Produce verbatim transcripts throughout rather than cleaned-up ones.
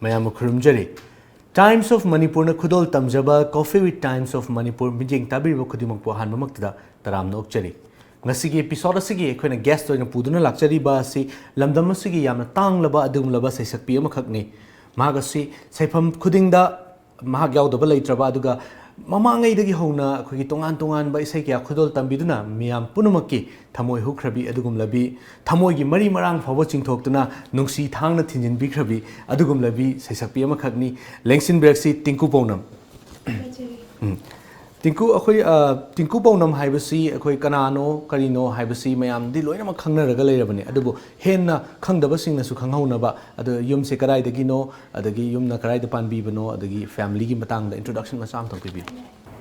ꯃꯌꯥꯝꯕꯨ ꯈꯨꯔꯨꯝꯖꯔꯤ꯫ Times of Manipurꯅ ꯈꯨꯗꯣꯜ ꯇꯝꯖꯕ Coffee with Times of Manipur ꯃꯤꯠꯌꯦꯡ ꯇꯥꯕꯤꯔꯤꯕ ꯈꯨꯗꯤꯡꯃꯛꯄꯨ ꯑꯍꯥꯟꯕꯃꯛꯇꯗ ꯇꯔꯥꯝꯅ ꯑꯣꯛꯆꯔꯤ꯫ ꯉꯁꯤꯒꯤ episode ꯑꯁꯤꯒꯤ ꯑꯩꯈꯣꯏꯅ guest ꯑꯣꯏꯅ ꯄꯨꯗꯨꯅ ꯂꯥꯛꯆꯔꯤꯕ ꯑꯁꯤ ꯂꯝꯗꯝ ꯑꯁꯤꯒꯤ ꯌꯥꯝꯅ ꯇꯥꯡꯂꯕ ꯑꯗꯨꯒꯨꯝꯂꯕ ꯁꯩꯁꯛꯄꯤ ꯑꯃꯈꯛꯅꯤ꯫ ꯃꯍꯥꯛ ꯑꯁꯤ ꯁꯩꯐꯝ ꯈꯨꯗꯤꯡꯗ ꯃꯍꯥꯛ ꯌꯥꯎꯗꯕ ꯂꯩꯇ꯭ꯔꯕ, ꯑꯗꯨꯒ ꯃꯃꯥꯡꯉꯩꯗꯒꯤ ꯍꯧꯅ ꯑꯩꯈꯣꯏꯒꯤ ꯇꯣꯉꯥꯟ ꯇꯣꯉꯥꯟꯕ ꯏꯁꯩ ꯀꯌꯥ ꯈꯨꯗꯣꯜ ꯇꯝꯕꯤꯗꯨꯅ ꯃꯤꯌꯥꯝ ꯄꯨꯝꯅꯃꯛꯀꯤ ꯊꯃꯣꯏ ꯍꯨꯈ꯭ꯔꯕꯤ ꯑꯗꯨꯒꯨꯝꯂꯕꯤ, ꯊꯃꯣꯏꯒꯤ ꯃꯔꯤ ꯃꯔꯥꯡ ꯐꯥꯎꯕ ꯆꯤꯡꯊꯣꯛꯇꯨꯅ ꯅꯨꯡꯁꯤ ꯊꯥꯡꯅ ꯊꯤꯟꯖꯤꯟꯕꯤꯈ꯭ꯔꯕꯤ ꯑꯗꯨꯒꯨꯝꯂꯕꯤ ꯁꯩꯁꯛꯄꯤ ꯑꯃꯈꯛꯅꯤ꯫ ꯂꯦꯡꯁꯤꯟꯕꯤꯔꯛꯁꯤ ꯇꯤꯡꯀꯨ ꯄꯥꯎꯅꯝ꯫ ꯎꯝ꯫ ꯇꯤꯡꯀꯨ, ꯑꯩꯈꯣꯏ, ꯑ, ꯇꯤꯡꯀꯨ ꯄꯥꯎꯅꯝ ꯍꯥꯏꯕꯁꯤ ꯑꯩꯈꯣꯏ ꯀꯅꯥꯅꯣ, ꯀꯔꯤꯅꯣ ꯍꯥꯏꯕꯁꯤ ꯃꯌꯥꯝꯗꯤ ꯂꯣꯏꯅꯃꯛ ꯈꯪꯅꯔꯒ ꯂꯩꯔꯕꯅꯤ꯫ ꯑꯗꯨꯕꯨ ꯍꯦꯟꯅ ꯈꯪꯗꯕꯁꯤꯡꯅꯁꯨ ꯈꯪꯍꯧꯅꯕ, ꯑꯗꯣ ꯌꯨꯝꯁꯦ ꯀꯗꯥꯏꯗꯒꯤꯅꯣ, ꯑꯗꯒꯤ ꯌꯨꯝꯅ ꯀꯗꯥꯏꯗ ꯄꯥꯟꯕꯤꯕꯅꯣ, ꯑꯗꯒꯤ familyꯒꯤ ꯃꯇꯥꯡꯗ introduction ꯃꯆꯥ ꯑꯃꯇꯪ ꯄꯤꯕꯤꯌꯨ꯫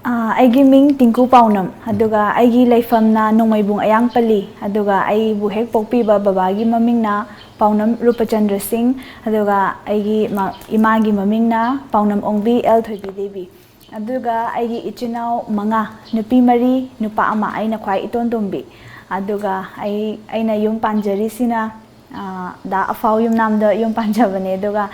ꯑꯥ, ꯑꯩꯒꯤ ꯃꯤꯡ ꯇꯤꯡꯀꯨ ꯄꯥꯎꯅꯝ, ꯑꯗꯨꯒ ꯑꯩꯒꯤ ꯂꯩꯐꯝꯅ ꯅꯣꯡꯃꯩꯕꯨꯡ ꯑꯌꯥꯡꯄꯜꯂꯤ, ꯑꯗꯨꯒ ꯑꯩꯕꯨ ꯍꯦꯛ ꯄꯣꯛꯄꯤꯕ ꯕꯕꯥꯒꯤ ꯃꯃꯤꯡꯅ ꯄꯥꯎꯅꯝ ꯔꯨꯄꯆꯟꯗ꯭ꯔ ꯁꯤꯡ, ꯑꯗꯨꯒ ꯑꯩꯒꯤ ꯃ-, ꯏꯃꯥꯒꯤ ꯃꯃꯤꯡꯅ ꯄꯥꯎꯅꯝ ꯑꯣꯡꯕꯤ ꯑꯦꯜ ꯊꯣꯏꯕꯤ ꯗꯦꯕꯤ꯫ ꯑꯗꯨꯒ ꯑꯩꯒꯤ ꯏꯆꯤꯟ ꯏꯅꯥꯎ ꯃꯉꯥ, ꯅꯨꯄꯤ ꯃꯔꯤ, ꯅꯨꯄꯥ ꯑꯃ, ꯑꯩꯅ ꯈ꯭ꯋꯥꯏ ꯏꯇꯣꯟ ꯇꯣꯝꯕꯤ꯫ ꯑꯗꯨꯒ ꯑꯩ, ꯑꯩꯅ ꯌꯨꯝ ꯄꯥꯟꯖꯔꯤꯁꯤꯅ, ꯑꯥ, ꯗꯥ ꯑꯐꯥꯎ ꯌꯨꯝꯅꯥꯝꯗ ꯌꯨꯝ ꯄꯥꯟꯖꯕꯅꯦ꯫ ꯑꯗꯨꯒ,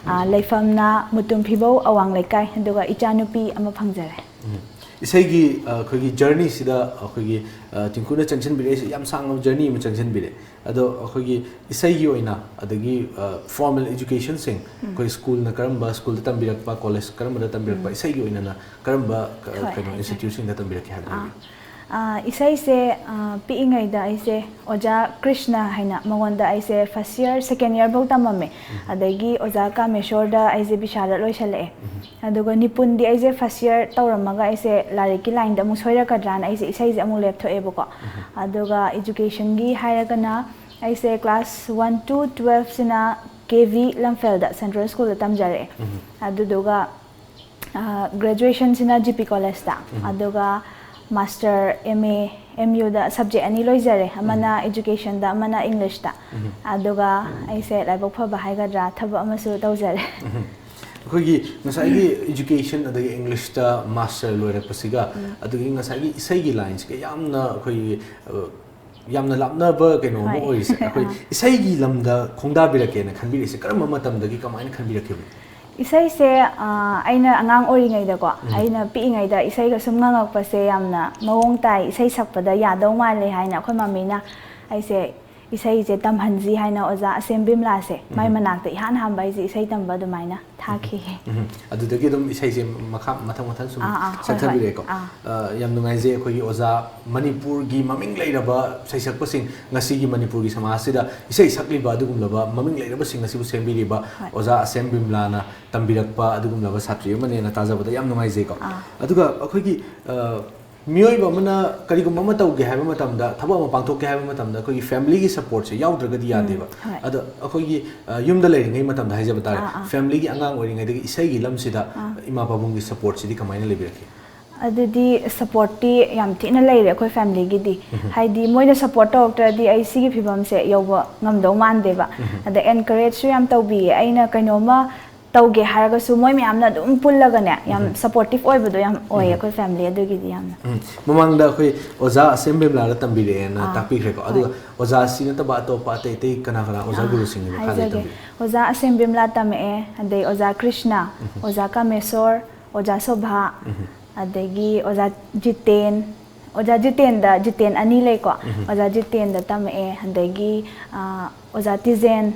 ꯑꯥ, ꯂꯩꯐꯝꯅ ꯃꯨꯇꯨꯝ ꯐꯤꯕꯧ ꯑꯋꯥꯡ ꯂꯩꯀꯥꯏ꯫ ꯑꯗꯨꯒ ꯏꯆꯥꯅꯨꯄꯤ ꯑꯃ ꯐꯪꯖꯔꯦ꯫ ꯎꯝ꯫ ꯏꯁꯩꯒꯤ, ꯑ, ꯑꯩꯈꯣꯏꯒꯤ journeyꯁꯤꯗ ꯑꯩꯈꯣꯏꯒꯤ, ꯑ, ꯇꯤꯡꯀꯨꯅ ꯆꯪꯁꯤꯟꯕꯤꯔꯛꯏꯁꯦ ꯌꯥꯝ ꯁꯥꯡꯂꯕ journey ꯑꯃ ꯆꯪꯁꯤꯟꯕꯤꯔꯦ꯫ ꯑꯗꯣ ꯑꯩꯈꯣꯏꯒꯤ ꯏꯁꯩꯒꯤ ꯑꯣꯏꯅ, ꯑꯗꯒꯤ, ꯑ, formal educationꯁꯤꯡ, ꯎꯝ꯫ ꯑꯩꯈꯣꯏ schoolꯅ ꯀꯔꯝꯕ schoolꯗ ꯇꯝꯕꯤꯔꯛꯄ, college ꯀꯔꯝꯕꯗ ꯇꯝꯕꯤꯔꯛꯄ, ꯎꯝ꯫ ꯏꯁꯩꯒꯤ ꯑꯣꯏꯅꯅ ꯀꯔꯝꯕ, ꯀ-, ꯍꯣꯏ, ꯀꯩꯅꯣ, ꯍꯣꯏ, ꯍꯣꯏ꯫ Institutionꯗ ꯇꯝꯕꯤꯔꯛꯀꯦ ꯍꯥꯏꯕꯗꯨ ꯑꯥ꯫ ꯍꯥꯏꯕꯤꯌꯨ꯫ ꯑꯥ, ꯏꯁꯩꯁꯦ, ꯑꯥ, ꯄꯤꯛꯏꯉꯩꯗ ꯑꯩꯁꯦ ꯑꯣꯖꯥ ꯀ꯭ꯔꯤꯁꯅ ꯍꯥꯏꯅ ꯃꯉꯣꯟꯗ ꯑꯩꯁꯦ first year, second year ꯐꯥꯎ ꯇꯝꯃꯝꯃꯦ꯫ ꯎꯝ꯫ ꯑꯗꯒꯤ ꯑꯣꯖꯥ ꯀꯥꯃꯦꯁꯣꯔꯗ ꯑꯩꯁꯦ ꯕꯤꯁꯥꯔꯗ ꯂꯣꯏꯁꯜꯂꯛꯑꯦ꯫ ꯎꯝ꯫ ꯑꯗꯨꯒ ꯅꯤꯄꯨꯟꯗꯤ ꯑꯩꯁꯦ first year ꯇꯧꯔꯝꯃꯒ ꯑꯩꯁꯦ ꯂꯥꯏꯔꯤꯛꯀꯤ lineꯗ ꯑꯃꯨꯛ ꯁꯣꯏꯔꯛꯀꯗ꯭ꯔꯥꯅ ꯑꯩꯁꯦ ꯏꯁꯩꯁꯦ ꯑꯃꯨꯛ ꯂꯦꯞꯊꯣꯛꯑꯦꯕꯀꯣ꯫ ꯎꯝ꯫ ꯑꯗꯨꯒ educationꯒꯤ ꯍꯥꯏꯔꯒꯅ ꯑꯩꯁꯦ class one to twelveꯁꯤꯅ ꯀꯦ ꯚꯤ ꯂꯝꯐꯦꯜꯗ central schoolꯗ ꯇꯝꯖꯔꯛꯑꯦ꯫ ꯎꯝ꯫ ꯑꯗꯨꯗꯨꯒ ꯑꯥ, graduationꯁꯤꯅ ꯖꯤ ꯄꯤ collegeꯇ, ꯎꯝ꯫ ꯑꯗꯨꯒ master, M A, M Uꯗ subject ꯑꯅꯤ ꯂꯣꯏꯖꯔꯦ, ꯑꯃꯅ ꯎꯝ꯫ Educationꯗ, ꯑꯃꯅ Englishꯇ꯫ ꯎꯝ꯫ ꯑꯗꯨꯒ ꯑꯩꯁꯦ ꯂꯥꯏꯕꯛ ꯐꯕ ꯍꯥꯏꯒꯗ꯭ꯔꯥ, ꯊꯕꯛ ꯑꯃꯁꯨ ꯇꯧꯖꯔꯦ꯫ ꯎꯝ꯫ ꯑꯩꯈꯣꯏꯒꯤ ꯉꯁꯥꯏꯒꯤ education ꯑꯗꯒꯤ Englishꯇ master ꯂꯣꯏꯔꯛꯄꯁꯤꯒ, ꯎꯝ꯫ ꯑꯗꯒꯤ ꯉꯁꯥꯏꯒꯤ ꯏꯁꯩꯒꯤ lineꯁꯤꯒ ꯌꯥꯝꯅ ꯑꯩꯈꯣꯏꯒꯤ, ꯑ, ꯌꯥꯝꯅ ꯂꯥꯞꯅꯕ ꯀꯩꯅꯣ ꯑꯃ ꯍꯣꯏ꯫ ꯑꯣꯏꯔꯤꯁꯦ, ꯑꯩꯈꯣꯏ ꯑꯥ꯫ ꯏꯁꯩꯒꯤ ꯂꯝꯗ ꯈꯣꯡꯗꯥꯕꯤꯔꯛꯀꯦꯅ ꯈꯟꯕꯤꯔꯛꯏꯁꯦ ꯀꯔꯝꯕ ꯃꯇꯝꯗꯒꯤ, ꯀꯃꯥꯏꯅ ꯈꯟꯕꯤꯔꯛꯈꯤꯕꯅꯣ? ꯏꯁꯩꯁꯦ ꯑ, ꯑꯩꯅ ꯑꯉꯥꯡ ꯑꯣꯏꯔꯤꯉꯩꯗꯀꯣ, ꯎꯝ꯫ ꯑꯩꯅ ꯄꯤꯛꯏꯉꯩꯗ ꯏꯁꯩꯒ ꯁꯨꯝ ꯉꯪꯉꯛꯄꯁꯦ ꯌꯥꯝꯅ ꯃꯑꯣꯡ ꯇꯥꯏ, ꯏꯁꯩ ꯁꯛꯄꯗ ꯌꯥꯗꯧ ꯃꯥꯜꯂꯦ ꯍꯥꯏꯅ ꯑꯩꯈꯣꯏ ꯃꯃꯤꯅ ꯑꯩꯁꯦ ꯏꯁꯩꯁꯦ ꯇꯝꯍꯟꯁꯤ ꯍꯥꯏꯅ ꯑꯣꯖꯥ ꯑꯁꯦꯝ ꯕꯤꯝꯂꯥꯁꯦ ꯃꯥꯏ ꯎꯝ꯫ ꯃꯅꯥꯛꯇ ꯏꯍꯥꯟ ꯍꯥꯟꯕ ꯑꯩꯁꯦ ꯏꯁꯩ ꯇꯝꯕ ꯑꯗꯨꯃꯥꯏꯅ ꯊꯥꯈꯤ꯫ ꯎꯝ꯫ ꯑꯗꯨꯗꯒꯤ ꯑꯗꯨꯝ ꯏꯁꯩꯁꯦ ꯃꯈꯥ ꯃꯊꯪ ꯃꯊꯪ ꯁꯨꯝ ꯑꯥ, ꯑꯥ, ꯍꯣꯏ, ꯍꯣꯏ꯫ ꯆꯠꯊꯕꯤꯔꯛꯑꯦꯀꯣ꯫ ꯑꯥ꯫ ꯑ, ꯌꯥꯝ ꯅꯨꯡꯉꯥꯏꯖꯩ꯫ ꯑꯩꯈꯣꯏꯒꯤ ꯑꯣꯖꯥ, ꯃꯅꯤꯄꯨꯔꯒꯤ ꯃꯃꯤꯡ ꯂꯩꯔꯕ ꯏꯁꯩ ꯁꯛꯄꯁꯤꯡ, ꯉꯁꯤꯒꯤ ꯃꯅꯤꯄꯨꯔꯒꯤ ꯁꯃꯥꯖꯁꯤꯗ ꯏꯁꯩ ꯁꯛꯂꯤꯕ ꯑꯗꯨꯒꯨꯝꯂꯕ ꯃꯃꯤꯡ ꯂꯩꯔꯕꯁꯤꯡ ꯑꯁꯤꯕꯨ ꯁꯦꯝꯕꯤꯔꯤꯕ ꯍꯣꯏ꯫ ꯑꯣꯖꯥ ꯑꯁꯦꯝ ꯕꯤꯝꯂꯥꯅ ꯇꯝꯕꯤꯔꯛꯄ ꯑꯗꯨꯒꯨꯝꯂꯕ ꯁꯥꯇ꯭ꯔꯤ ꯑꯃꯅꯦꯅ ꯇꯥꯖꯕꯗ ꯌꯥꯝ ꯅꯨꯡꯉꯥꯏꯖꯩꯀꯣ꯫ ꯑꯥ꯫ ꯑꯗꯨꯒ ꯑꯩꯈꯣꯏꯒꯤ, ꯑ, ꯃꯤꯑꯣꯏꯕ ꯑꯃꯅ ꯀꯔꯤꯒꯨꯝꯕ ꯑꯃ ꯇꯧꯒꯦ ꯍꯥꯏꯕ ꯃꯇꯝꯗ, ꯊꯕꯛ ꯑꯃ ꯄꯥꯡꯊꯣꯛꯀꯦ ꯍꯥꯏꯕ ꯃꯇꯝꯗ ꯑꯩꯈꯣꯏꯒꯤ ꯐꯦꯃꯤꯂꯤꯒꯤ ꯁꯄꯣꯔꯠꯁꯦ ꯌꯥꯎꯗ꯭ꯔꯒꯗꯤ ꯌꯥꯗꯦꯕ꯫ ꯍꯣꯏ꯫ ꯑꯗꯣ ꯑꯩꯈꯣꯏꯒꯤ, ꯑ, ꯌꯨꯝꯗ ꯂꯩꯔꯤꯉꯩ ꯃꯇꯝꯗ ꯍꯥꯏꯖꯕ ꯇꯥꯔꯦ, ꯑꯥ, ꯑꯥ꯫ ꯐꯦꯃꯤꯂꯤꯒꯤ ꯑꯉꯥꯡ ꯑꯣꯏꯔꯤꯉꯩꯗꯒꯤ ꯏꯁꯩꯒꯤ ꯂꯝꯁꯤꯗ ꯑꯥ꯫ ꯏꯃꯥ ꯄꯥꯕꯨꯡꯒꯤ ꯁꯄꯣꯔꯠꯁꯤꯗꯤ ꯀꯃꯥꯏꯅ ꯂꯩꯕꯤꯔꯛꯈꯤ? ꯑꯗꯨꯗꯤ ꯁꯄꯣꯔꯠꯇꯤ ꯌꯥꯝ ꯊꯤꯅ ꯂꯩꯔꯦ ꯑꯩꯈꯣꯏ ꯐꯦꯃꯤꯂꯤꯒꯤꯗꯤ꯫ ꯍꯥꯏꯗꯤ ꯃꯣꯏꯅ ꯁꯄꯣꯔꯠ ꯇꯧꯔꯛꯇ꯭ꯔꯗꯤ ꯑꯩ ꯁꯤꯒꯤ ꯐꯤꯕꯝꯁꯦ ꯌꯧꯕ ꯉꯝꯗꯧ ꯃꯥꯟꯗꯦꯕ꯫ ꯑꯗ ꯑꯦꯟꯀꯔꯦꯖꯁꯨ ꯌꯥꯝ ꯇꯧꯕꯤꯌꯦ꯫ ꯑꯩꯅ ꯀꯩꯅꯣꯝꯃ ꯇꯧꯒꯦ ꯍꯥꯏꯔꯒꯁꯨ ꯃꯣꯏ ꯃꯌꯥꯝꯅ ꯑꯗꯨꯝ ꯄꯨꯜꯂꯒꯅꯦ, ꯌꯥꯝ ꯁꯄꯣꯔꯇꯤꯞ ꯑꯣꯏꯕꯗꯣ ꯌꯥꯝ ꯑꯣꯏꯌꯦ ꯑꯩꯈꯣꯏ ꯐꯦꯃꯤꯂꯤ ꯑꯗꯨꯒꯤꯗꯤ ꯌꯥꯝꯅ꯫ ꯎꯝ꯫ ꯃꯃꯥꯡꯗ ꯑꯩꯈꯣꯏ ꯑꯣꯖꯥ ꯑꯁꯦꯝ ꯕꯤꯝꯂꯥꯗ ꯇꯝꯕꯤꯔꯛꯑꯦꯅ ꯑꯥ, ꯇꯥꯛꯄꯤꯈ꯭ꯔꯦꯀꯣ꯫ ꯍꯣꯏ꯫ ꯑꯗꯨꯒ ꯑꯣꯖꯥꯁꯤ ꯅꯠꯇꯕ ꯑꯇꯣꯞꯄ ꯑꯇꯩ ꯑꯇꯩ ꯀꯅꯥ ꯀꯅꯥ ꯑꯣꯖꯥ ꯑꯥ, ꯒꯨꯔꯨꯁꯤꯡꯒꯤ ꯃꯈꯥꯗ ꯍꯥꯏꯖꯒꯦ꯫ ꯇꯝꯕꯤꯔꯛꯏ? ꯑꯣꯖꯥ ꯑꯁꯦꯝ ꯕꯤꯝꯂꯥ ꯇꯝꯃꯛꯑꯦ, ꯑꯗꯩ ꯑꯣꯖꯥ ꯀ꯭ꯔꯤꯁꯅ, ꯑꯣꯖꯥ ꯀꯥꯃꯦꯁꯣꯔ, ꯑꯣꯖꯥ ꯁꯣꯚꯥ, ꯑꯗꯒꯤ ꯑꯣꯖꯥ ꯖꯤꯇꯦꯟ, ꯑꯣꯖꯥ ꯖꯤꯇꯦꯟꯗ, ꯖꯤꯇꯦꯟ ꯑꯅꯤ ꯂꯩꯀꯣ꯫ ꯑꯣꯖꯥ ꯖꯤꯇꯦꯟꯗ ꯇꯝꯃꯛꯑꯦ, ꯑꯗꯒꯤ ꯑ, ꯑꯣꯖꯥ ꯇꯤꯖꯦꯟ,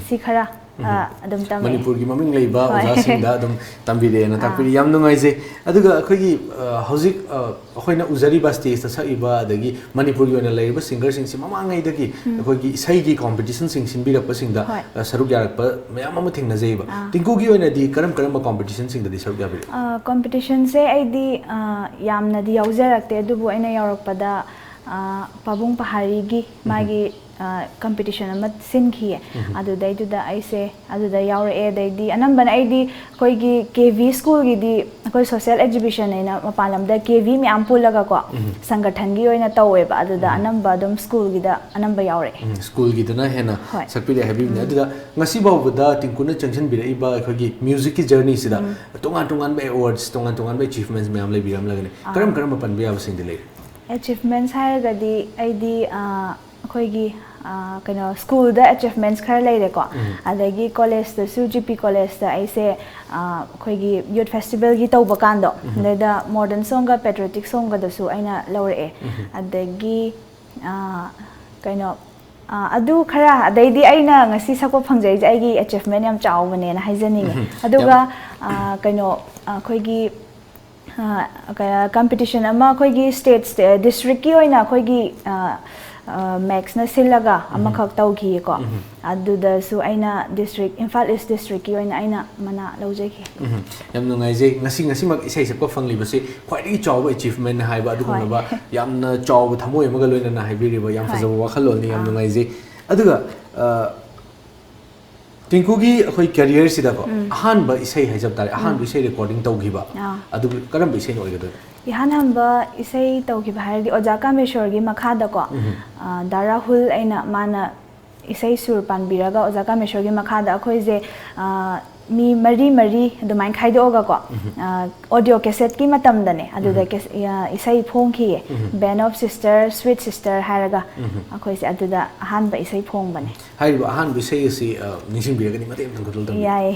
ꯁꯤ ꯈꯔ ꯑ, ꯑꯗꯨꯝ ꯇꯝꯃꯛꯑꯦ꯫ ꯃꯅꯤꯄꯨꯔꯒꯤ ꯃꯃꯤꯡ ꯂꯩꯕ ꯍꯣꯏ꯫ ꯑꯣꯖꯥꯁꯤꯡꯗ ꯑꯗꯨꯝ ꯇꯝꯕꯤꯔꯛꯑꯦꯅ ꯑꯥ꯫ ꯇꯥꯛꯄꯤꯔꯤ꯫ ꯌꯥꯝ ꯅꯨꯡꯉꯥꯏꯖꯩ꯫ ꯑꯗꯨꯒ ꯑꯩꯈꯣꯏꯒꯤ, ꯑ, ꯍꯧꯖꯤꯛ, ꯑ, ꯑꯩꯈꯣꯏꯅ ꯎꯖꯔꯤꯕ ꯁ꯭ꯇꯦꯖꯇ ꯁꯛꯏꯕ, ꯑꯗꯒꯤ ꯃꯅꯤꯄꯨꯔꯒꯤ ꯑꯣꯏꯅ ꯂꯩꯔꯤꯕ ꯁꯤꯡꯒꯔꯁꯤꯡꯁꯤ ꯃꯃꯥꯡꯉꯩꯗꯒꯤ ꯑꯩꯈꯣꯏꯒꯤ ꯏꯁꯩꯒꯤ ꯀꯣꯝꯄꯤꯇꯤꯁꯟꯁꯤꯡ ꯁꯤꯟꯕꯤꯔꯛꯄꯁꯤꯡꯗ, ꯍꯣꯏ꯫ ꯑ, ꯁꯔꯨꯛ ꯌꯥꯔꯛꯄ ꯃꯌꯥꯝ ꯑꯃ ꯊꯦꯡꯅꯖꯩꯕ꯫ ꯑꯥ꯫ ꯇꯤꯡꯀꯨꯒꯤ ꯑꯣꯏꯅꯗꯤ ꯀꯔꯝ ꯀꯔꯝꯕ ꯀꯣꯝꯄꯤꯇꯤꯁꯟꯁꯤꯡꯗꯗꯤ ꯁꯔꯨꯛ ꯌꯥꯕꯤꯔꯛꯏ? ꯑ, ꯀꯣꯝꯄꯤꯇꯤꯁꯟꯁꯦ ꯑꯩꯗꯤ, ꯑ, ꯌꯥꯝꯅꯗꯤ ꯌꯥꯎꯖꯔꯛꯇꯦ, ꯑꯗꯨꯕꯨ ꯑꯩꯅ ꯌꯥꯎꯔꯛꯄꯗ, ꯑ, ꯄꯥꯕꯨꯡ ꯄꯍꯥꯔꯤꯒꯤ ꯃꯥꯒꯤ, ꯑ, ꯀꯝꯄꯤꯇꯤꯁꯟ ꯑꯃ ꯁꯤꯟꯈꯤꯌꯦ꯫ ꯑꯗꯨꯗꯩꯗꯨꯗ ꯑꯩꯁꯦ ꯑꯗꯨꯗ ꯌꯥꯎꯔꯛꯑꯦ꯫ ꯑꯗꯩꯗꯤ ꯑꯅꯝꯕꯅ ꯑꯩꯗꯤ ꯑꯩꯈꯣꯏꯒꯤ ꯀꯦ ꯚꯤ ꯁ꯭ꯀꯨꯜꯒꯤꯗꯤ ꯑꯩꯈꯣꯏ ꯁꯣꯁꯤꯌꯦꯜ ꯑꯦꯛꯖꯤꯕꯤꯁꯟ ꯍꯥꯏꯅ ꯃꯄꯥꯟ ꯂꯝꯗ ꯀꯦ ꯚꯤ ꯃꯌꯥꯝ ꯄꯨꯜꯂꯒꯀꯣ ꯁꯪꯒꯊꯟꯒꯤ ꯑꯣꯏꯅ ꯇꯧꯋꯦꯕ꯫ ꯑꯗꯨꯗ ꯑꯅꯝꯕ ꯑꯗꯨꯝ ꯁ꯭ꯀꯨꯜꯒꯤꯗ ꯑꯅꯝꯕ ꯌꯥꯎꯔꯛꯑꯦ꯫ ꯎꯝ, ꯁ꯭ꯀꯨꯜꯒꯤꯗꯅ ꯍꯦꯟꯅ ꯍꯣꯏ꯫ ꯁꯛꯄꯤꯔꯛꯑꯦ ꯍꯥꯏꯕꯤꯕꯅꯦ꯫ ꯑꯗꯨꯗ ꯉꯁꯤ ꯐꯥꯎꯕꯗ ꯇꯤꯡꯀꯨꯅ ꯆꯪꯁꯤꯟꯕꯤꯔꯛꯏꯕ ꯑꯩꯈꯣꯏꯒꯤ ꯃ꯭ꯌꯨꯖꯤꯛꯀꯤ ꯖꯔꯅꯤꯁꯤꯗ ꯇꯣꯉꯥꯟ ꯇꯣꯉꯥꯟꯕ ꯑꯦꯋꯥꯔꯗꯁ, ꯇꯣꯉꯥꯟ ꯇꯣꯉꯥꯟꯕ ꯑꯦꯆꯤꯚꯃꯦꯟꯠꯁ ꯃꯌꯥꯝ ꯂꯩꯕꯤꯔꯝꯂꯒꯅꯤ꯫ ꯀꯔꯝ ꯀꯔꯝꯕ ꯄꯟꯕ ꯌꯥꯕꯁꯤꯡꯗꯤ ꯂꯩꯔꯤ? ꯑꯦꯆꯤꯞꯃꯦꯟꯁ ꯍꯥꯏꯔꯒꯗꯤ ꯑꯩꯗꯤ ꯑꯩꯈꯣꯏꯒꯤ ꯀꯩꯅꯣ ꯁ꯭ꯀꯨꯜꯗ ꯑꯦꯆꯤꯞꯃꯦꯟꯁ ꯈꯔ ꯂꯩꯔꯦꯀꯣ꯫ ꯑꯗꯒꯤ ꯀꯣꯂꯦꯖꯇꯁꯨ, ꯖꯤ ꯄꯤ ꯀꯣꯂꯦꯖꯇ ꯑꯩꯁꯦ ꯑꯩꯈꯣꯏꯒꯤ ꯌꯨꯠ ꯐꯦꯁꯇꯤꯚꯦꯜꯒꯤ ꯇꯧꯕ ꯀꯥꯟꯗꯣ, ꯑꯗꯩꯗ ꯃꯣꯗꯔꯟ ꯁꯣꯡꯒ ꯄꯦꯇ꯭ꯔꯣꯇꯤꯛ ꯁꯣꯡꯒꯗꯁꯨ ꯑꯩꯅ ꯂꯧꯔꯛꯑꯦ꯫ ꯑꯗꯒꯤ ꯀꯩꯅꯣ ꯑꯗꯨ ꯈꯔ, ꯑꯗꯩꯗꯤ ꯑꯩꯅ ꯉꯁꯤ ꯁꯛꯄ ꯐꯪꯖꯔꯤꯁꯦ ꯑꯩꯒꯤ ꯑꯦꯆꯤꯞꯃꯦꯟ ꯌꯥꯝ ꯆꯥꯎꯕꯅꯦꯅ ꯍꯥꯏꯖꯅꯤꯡꯉꯤ꯫ ꯑꯗꯨꯒ ꯀꯩꯅꯣ ꯑꯩꯈꯣꯏꯒꯤ ꯀꯝꯄꯤꯇꯤꯁꯟ ꯑꯃ ꯑꯩꯈꯣꯏꯒꯤ ꯁ꯭ꯇꯦꯠ ꯗꯤꯁꯇ꯭ꯔꯤꯛꯀꯤ ꯑꯣꯏꯅ ꯑꯩꯈꯣꯏꯒꯤ ꯃꯦꯛꯁꯅ ꯁꯤꯜꯂꯒ ꯑꯃꯈꯛ ꯇꯧꯈꯤꯌꯦꯀꯣ꯫ ꯑꯗꯨꯗꯁꯨ ꯑꯩꯅ ꯗꯤꯁꯇ꯭ꯔꯤꯛ, ꯏꯝꯐꯥꯜ ꯏꯁ ꯗꯤꯁꯇ꯭ꯔꯤꯛꯀꯤ ꯑꯣꯏꯅ ꯑꯩꯅ ꯃꯅꯥ ꯂꯧꯖꯈꯤ꯫ ꯌꯥꯝ ꯅꯨꯡꯉꯥꯏꯖꯩ꯫ ꯉꯁꯤ, ꯉꯁꯤꯃꯛ ꯏꯁꯩ ꯁꯛꯄ ꯐꯪꯂꯤꯕꯁꯤ ꯈ꯭ꯋꯥꯏꯗꯒꯤ ꯆꯥꯎꯕ ꯑꯦꯆꯤꯞꯃꯦꯟ ꯍꯥꯏꯕ ꯑꯗꯨꯒꯨꯝꯂꯕ ꯌꯥꯝꯅ ꯆꯥꯎꯕ ꯊꯃꯣꯏ ꯑꯃꯒ ꯂꯣꯏꯅꯅ ꯍꯥꯏꯕꯤꯔꯤꯕ ꯌꯥꯝ ꯐꯖꯕ ꯋꯥꯈꯜꯂꯣꯟꯅꯤ꯫ ꯌꯥꯝ ꯅꯨꯡꯉꯥꯏꯖꯩ꯫ ꯑꯗꯨꯒ ꯇꯤꯡꯀꯨꯒꯤ ꯑꯩꯈꯣꯏ ꯀꯦꯔꯤꯌꯔꯁꯤꯗꯀꯣ ꯑꯍꯥꯟꯕ ꯏꯁꯩ ꯍꯥꯏꯖꯕ ꯇꯥꯔꯦ, ꯑꯍꯥꯟꯕ ꯏꯁꯩ ꯔꯦꯀꯣꯔꯗꯤꯡ ꯇꯧꯈꯤꯕ ꯑꯗꯨ ꯀꯔꯝꯕ ꯏꯁꯩꯅ ꯑꯣꯏꯒꯗꯣꯏꯅꯣ? ꯏꯍꯥꯟ ꯍꯥꯟꯕ ꯏꯁꯩ ꯇꯧꯈꯤꯕ ꯍꯥꯏꯔꯗꯤ ꯑꯣꯖꯥ ꯀꯥꯃꯦꯁꯣꯔꯒꯤ ꯃꯈꯥꯗꯀꯣ, ꯗꯥ ꯔꯥꯍꯨꯜ ꯑꯩꯅ, ꯃꯥꯅ ꯏꯁꯩ ꯁꯨꯔ ꯄꯥꯟꯕꯤꯔꯒ ꯑꯣꯖꯥ ꯀꯥꯃꯦꯁꯣꯔꯒꯤ ꯃꯈꯥꯗ ꯑꯩꯈꯣꯏꯁꯦ ꯃꯤ ꯃꯔꯤ ꯃꯔꯤ ꯑꯗꯨꯃꯥꯏꯅ ꯈꯥꯏꯗꯣꯛꯑꯒꯀꯣ, ꯑꯣꯗꯤꯑꯣ ꯀꯦꯁꯦꯠꯀꯤ ꯃꯇꯝꯗꯅꯦ ꯑꯗꯨꯗ ꯏꯁꯩ ꯐꯣꯡꯈꯤꯌꯦ꯫ ꯕꯦꯟ ꯑꯣꯐ ꯁꯤꯁꯇꯔ, ꯁ꯭ꯋꯤꯠ ꯁꯤꯁꯇꯔ ꯍꯥꯏꯔꯒ ꯑꯩꯈꯣꯏꯁꯦ ꯑꯗꯨꯗ ꯑꯍꯥꯟꯕ ꯏꯁꯩ ꯐꯣꯡꯕꯅꯦ꯫ ꯍꯥꯏꯔꯤꯕ ꯑꯍꯥꯟꯕ ꯏꯁꯩ ꯑꯁꯤ ꯅꯤꯡꯁꯤꯡꯕꯤꯔꯒꯅꯤ ꯃꯇꯦꯛ ꯑꯃꯇꯪ ꯈꯨꯗꯣꯜ ꯇꯝꯕꯤꯌꯨ꯫ ꯌꯥꯏꯌꯦ꯫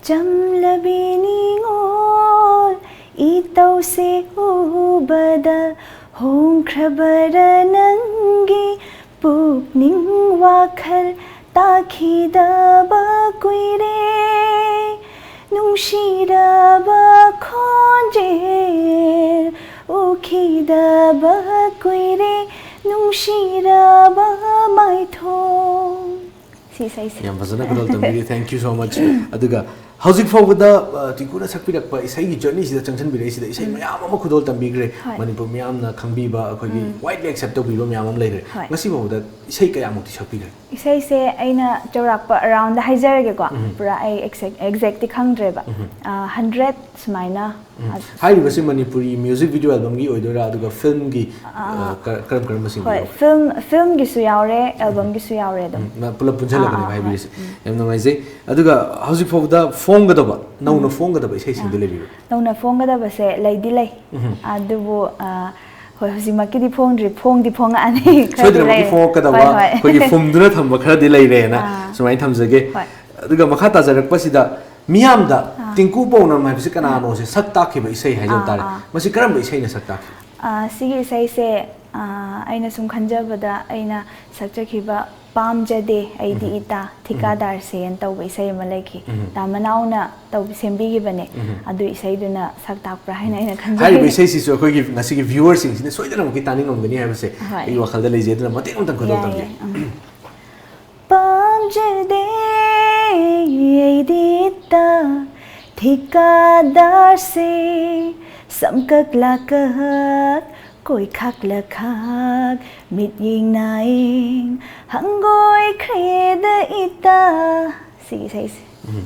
ꯆꯝꯂꯕꯤ ꯅꯤꯉꯣꯜ ꯏꯇꯧꯁꯦ ꯎꯕꯗ ꯍꯣꯡꯈ꯭ꯔꯕꯔ ꯅꯪꯒꯤ ꯄꯨꯛꯅꯤꯡ ꯋꯥꯈꯜ ꯇꯥꯈꯤꯗꯕ ꯀꯨꯏꯔꯦ ꯅꯨꯡꯁꯤꯔꯕ ꯈꯣꯟꯖꯦꯜ ꯎꯈꯤꯗꯕ ꯀꯨꯏꯔꯦ ꯅꯨꯡꯁꯤꯔꯕ ꯃꯥꯏꯊꯣꯡ꯫ ꯁꯤ ꯏꯁꯩꯁꯦ꯫ ꯌꯥꯝ ꯐꯖꯅ ꯈꯨꯗꯣꯜ ꯇꯝꯕꯤꯔꯤ꯫ Thank you so much꯫ ꯑꯗꯨꯒ ꯍꯧꯖꯤꯛ ꯐꯥꯎꯕꯗ ꯇꯤꯡꯀꯨꯅ ꯁꯛꯄꯤꯔꯛꯄ ꯏꯁꯩꯒꯤ ꯖꯔꯅꯤꯁꯤꯗ ꯆꯪꯁꯤꯟꯕꯤꯔꯛꯏꯁꯤꯗ ꯏꯁꯩ ꯃꯌꯥꯝ ꯑꯃ ꯈꯨꯗꯣꯜ ꯇꯝꯕꯤꯈ꯭ꯔꯦ꯫ ꯃꯅꯤꯄꯨꯔ ꯃꯤꯌꯥꯝꯅ ꯈꯪꯕꯤꯕ, ꯑꯩꯈꯣꯏꯒꯤ ꯋꯥꯏꯗꯂꯤ ꯑꯦꯛꯁꯦꯞ ꯇꯧꯕꯤꯕ ꯃꯌꯥꯝ ꯑꯃ ꯂꯩꯈ꯭ꯔꯦ꯫ ꯉꯁꯤ ꯐꯥꯎꯕꯗ ꯏꯁꯩ ꯀꯌꯥꯃꯨꯛꯇꯤ ꯁꯛꯄꯤꯈ꯭ꯔꯦ? ꯏꯁꯩꯁꯦ ꯑꯩꯅ ꯆꯥꯎꯔꯥꯛꯄ ꯑꯔꯥꯎꯟꯗ ꯍꯥꯏꯖꯔꯒꯦꯀꯣ꯫ ꯄꯨꯔꯥ ꯑꯩ ꯑꯦꯛꯖꯦꯛꯇꯤ ꯈꯪꯗ꯭ꯔꯦꯕ꯫ ꯍꯟꯗ꯭ꯔꯦꯠ ꯁꯨꯃꯥꯏꯅ꯫ ꯍꯥꯏꯔꯤꯕꯁꯤ ꯃꯅꯤꯄꯨꯔꯤ ꯃ꯭ꯌꯨꯖꯤꯛ ꯚꯤꯗꯤꯑꯣ ꯑꯦꯜꯕꯝꯒꯤ ꯑꯣꯏꯗꯣꯏꯔꯥ, ꯑꯗꯨꯒ ꯐꯤꯂꯝꯒꯤ ꯀꯔꯝ ꯀꯔꯝꯕꯁꯤꯡ? ꯍꯣꯏ, ꯐꯤꯂꯝ, ꯐꯤꯂꯝꯒꯤꯁꯨ ꯌꯥꯎꯔꯦ, ꯑꯦꯜꯕꯝꯒꯤꯁꯨ ꯌꯥꯎꯔꯦ ꯑꯗꯨꯝ꯫ ꯄꯨꯂꯞ ꯄꯨꯟꯁꯤꯜꯂꯒꯅꯦꯕ ꯍꯥꯏꯕꯤꯔꯤꯁꯦ꯫ ꯌꯥꯝ ꯅꯨꯡꯉꯥꯏꯖꯩ꯫ ꯑꯗꯨꯒ ꯍꯧꯖꯤꯛ ꯐꯥꯎꯕꯗ ꯐꯣꯡꯒꯗꯕ, ꯅꯧꯅ ꯐꯣꯡꯒꯗꯕ ꯏꯁꯩꯁꯤꯡꯗꯤ ꯂꯩꯕꯤꯕ꯭ꯔꯥ? ꯅꯧꯅ ꯐꯣꯡꯒꯗꯕꯁꯦ ꯂꯩꯗꯤ ꯂꯩ꯫ ꯎꯝ꯫ ꯑꯗꯨꯕꯨ ꯑ, ꯍꯣꯏ, ꯍꯧꯖꯤꯛꯃꯛꯀꯤꯗꯤ ꯐꯣꯡꯗ꯭ꯔꯤ, ꯐꯣꯡꯗꯤ ꯐꯣꯡꯉꯛꯑꯅꯤ, ꯈꯔꯗꯤ ꯁꯣꯏꯗꯅꯃꯛꯀꯤ ꯂꯩꯔꯦ꯫ ꯐꯣꯡꯉꯛꯀꯗꯕ ꯍꯣꯏ, ꯍꯣꯏ꯫ ꯑꯩꯈꯣꯏꯒꯤ ꯐꯨꯝꯗꯨꯅ ꯊꯝꯕ ꯈꯔꯗꯤ ꯂꯩꯔꯦꯅ ꯑꯥ꯫ ꯁꯨꯃꯥꯏꯅ ꯊꯝꯖꯒꯦ꯫ ꯍꯣꯏ꯫ ꯑꯗꯨꯒ ꯃꯈꯥ ꯇꯥꯖꯔꯛꯄꯁꯤꯗ ꯃꯤꯌꯥꯝꯗ ꯇꯤꯡꯀꯨ ꯄꯥꯎꯅꯝ ꯍꯥꯏꯕꯁꯤ ꯀꯅꯥꯅꯣꯁꯦ ꯁꯛ ꯇꯥꯛꯈꯤꯕ ꯏꯁꯩ ꯍꯥꯏꯖꯕ ꯑꯥ, ꯇꯥꯔꯦ꯫ ꯑꯥ꯫ ꯃꯁꯤ ꯀꯔꯝꯕ ꯏꯁꯩꯅ ꯁꯛ ꯇꯥꯛꯈꯤ? ꯑ, ꯁꯤꯒꯤ ꯏꯁꯩꯁꯦ, ꯑ, ꯑꯩꯅ ꯁꯨꯝ ꯈꯟꯖꯕꯗ ꯑꯩꯅ ꯁꯛꯆꯈꯤꯕ "ꯄꯥꯝꯖꯗꯦ ꯑꯩꯗꯤ ꯏꯇꯥ ꯊꯤꯀꯥꯗꯥꯔꯁꯦꯅ" ꯇꯧꯕ ꯏꯁꯩ ꯑꯃ ꯂꯩꯈꯤ꯫ ꯎꯝ꯫ ꯇꯥ ꯃꯅꯥꯎꯅ ꯇꯧꯕ, ꯁꯦꯝꯕꯤꯈꯤꯕꯅꯦ꯫ ꯑꯗꯨ ꯏꯁꯩꯗꯨꯅ ꯁꯛ ꯇꯥꯛꯄ꯭ꯔꯥ ꯍꯥꯏꯅ ꯑꯩꯅ ꯈꯟꯖꯩ꯫ ꯍꯥꯏꯔꯤꯕ ꯏꯁꯩꯁꯤꯁꯨ ꯑꯩꯈꯣꯏꯒꯤ ꯉꯁꯤꯒꯤ viewerꯁꯤꯡꯁꯤꯅ ꯁꯣꯏꯗꯅꯃꯛꯀꯤ ꯇꯥꯅꯤꯡꯉꯝꯒꯅꯤ ꯍꯥꯏꯕꯁꯦ ꯍꯣꯏ꯫ ꯑꯩꯒꯤ ꯋꯥꯈꯜꯗ ꯂꯩꯖꯩ꯫ ꯑꯗꯨꯅ ꯃꯇꯦꯛ ꯑꯃꯇꯪ ꯈꯨꯗꯣꯜ ꯌꯥꯏꯌꯦ, ꯇꯝꯕꯤꯌꯨ꯫ ꯎꯝ꯫ ꯄꯥꯝꯖꯗꯦ ꯑꯩꯗꯤ ꯏꯇꯥ ꯊꯤꯀꯥꯗꯥꯔꯁꯦ, ꯁꯝꯀꯛ ꯂꯥꯀꯛ, ꯀꯣꯏꯈꯥꯛ ꯂꯈꯥꯛ, ꯃꯤꯠꯌꯦꯡ ꯅꯥꯌꯦꯡ ꯍꯪꯒꯣꯏꯈ꯭ꯔꯦꯗ ꯏꯇꯥ꯫ ꯁꯤꯒꯤ ꯏꯁꯩꯁꯦ꯫ ꯎꯝ꯫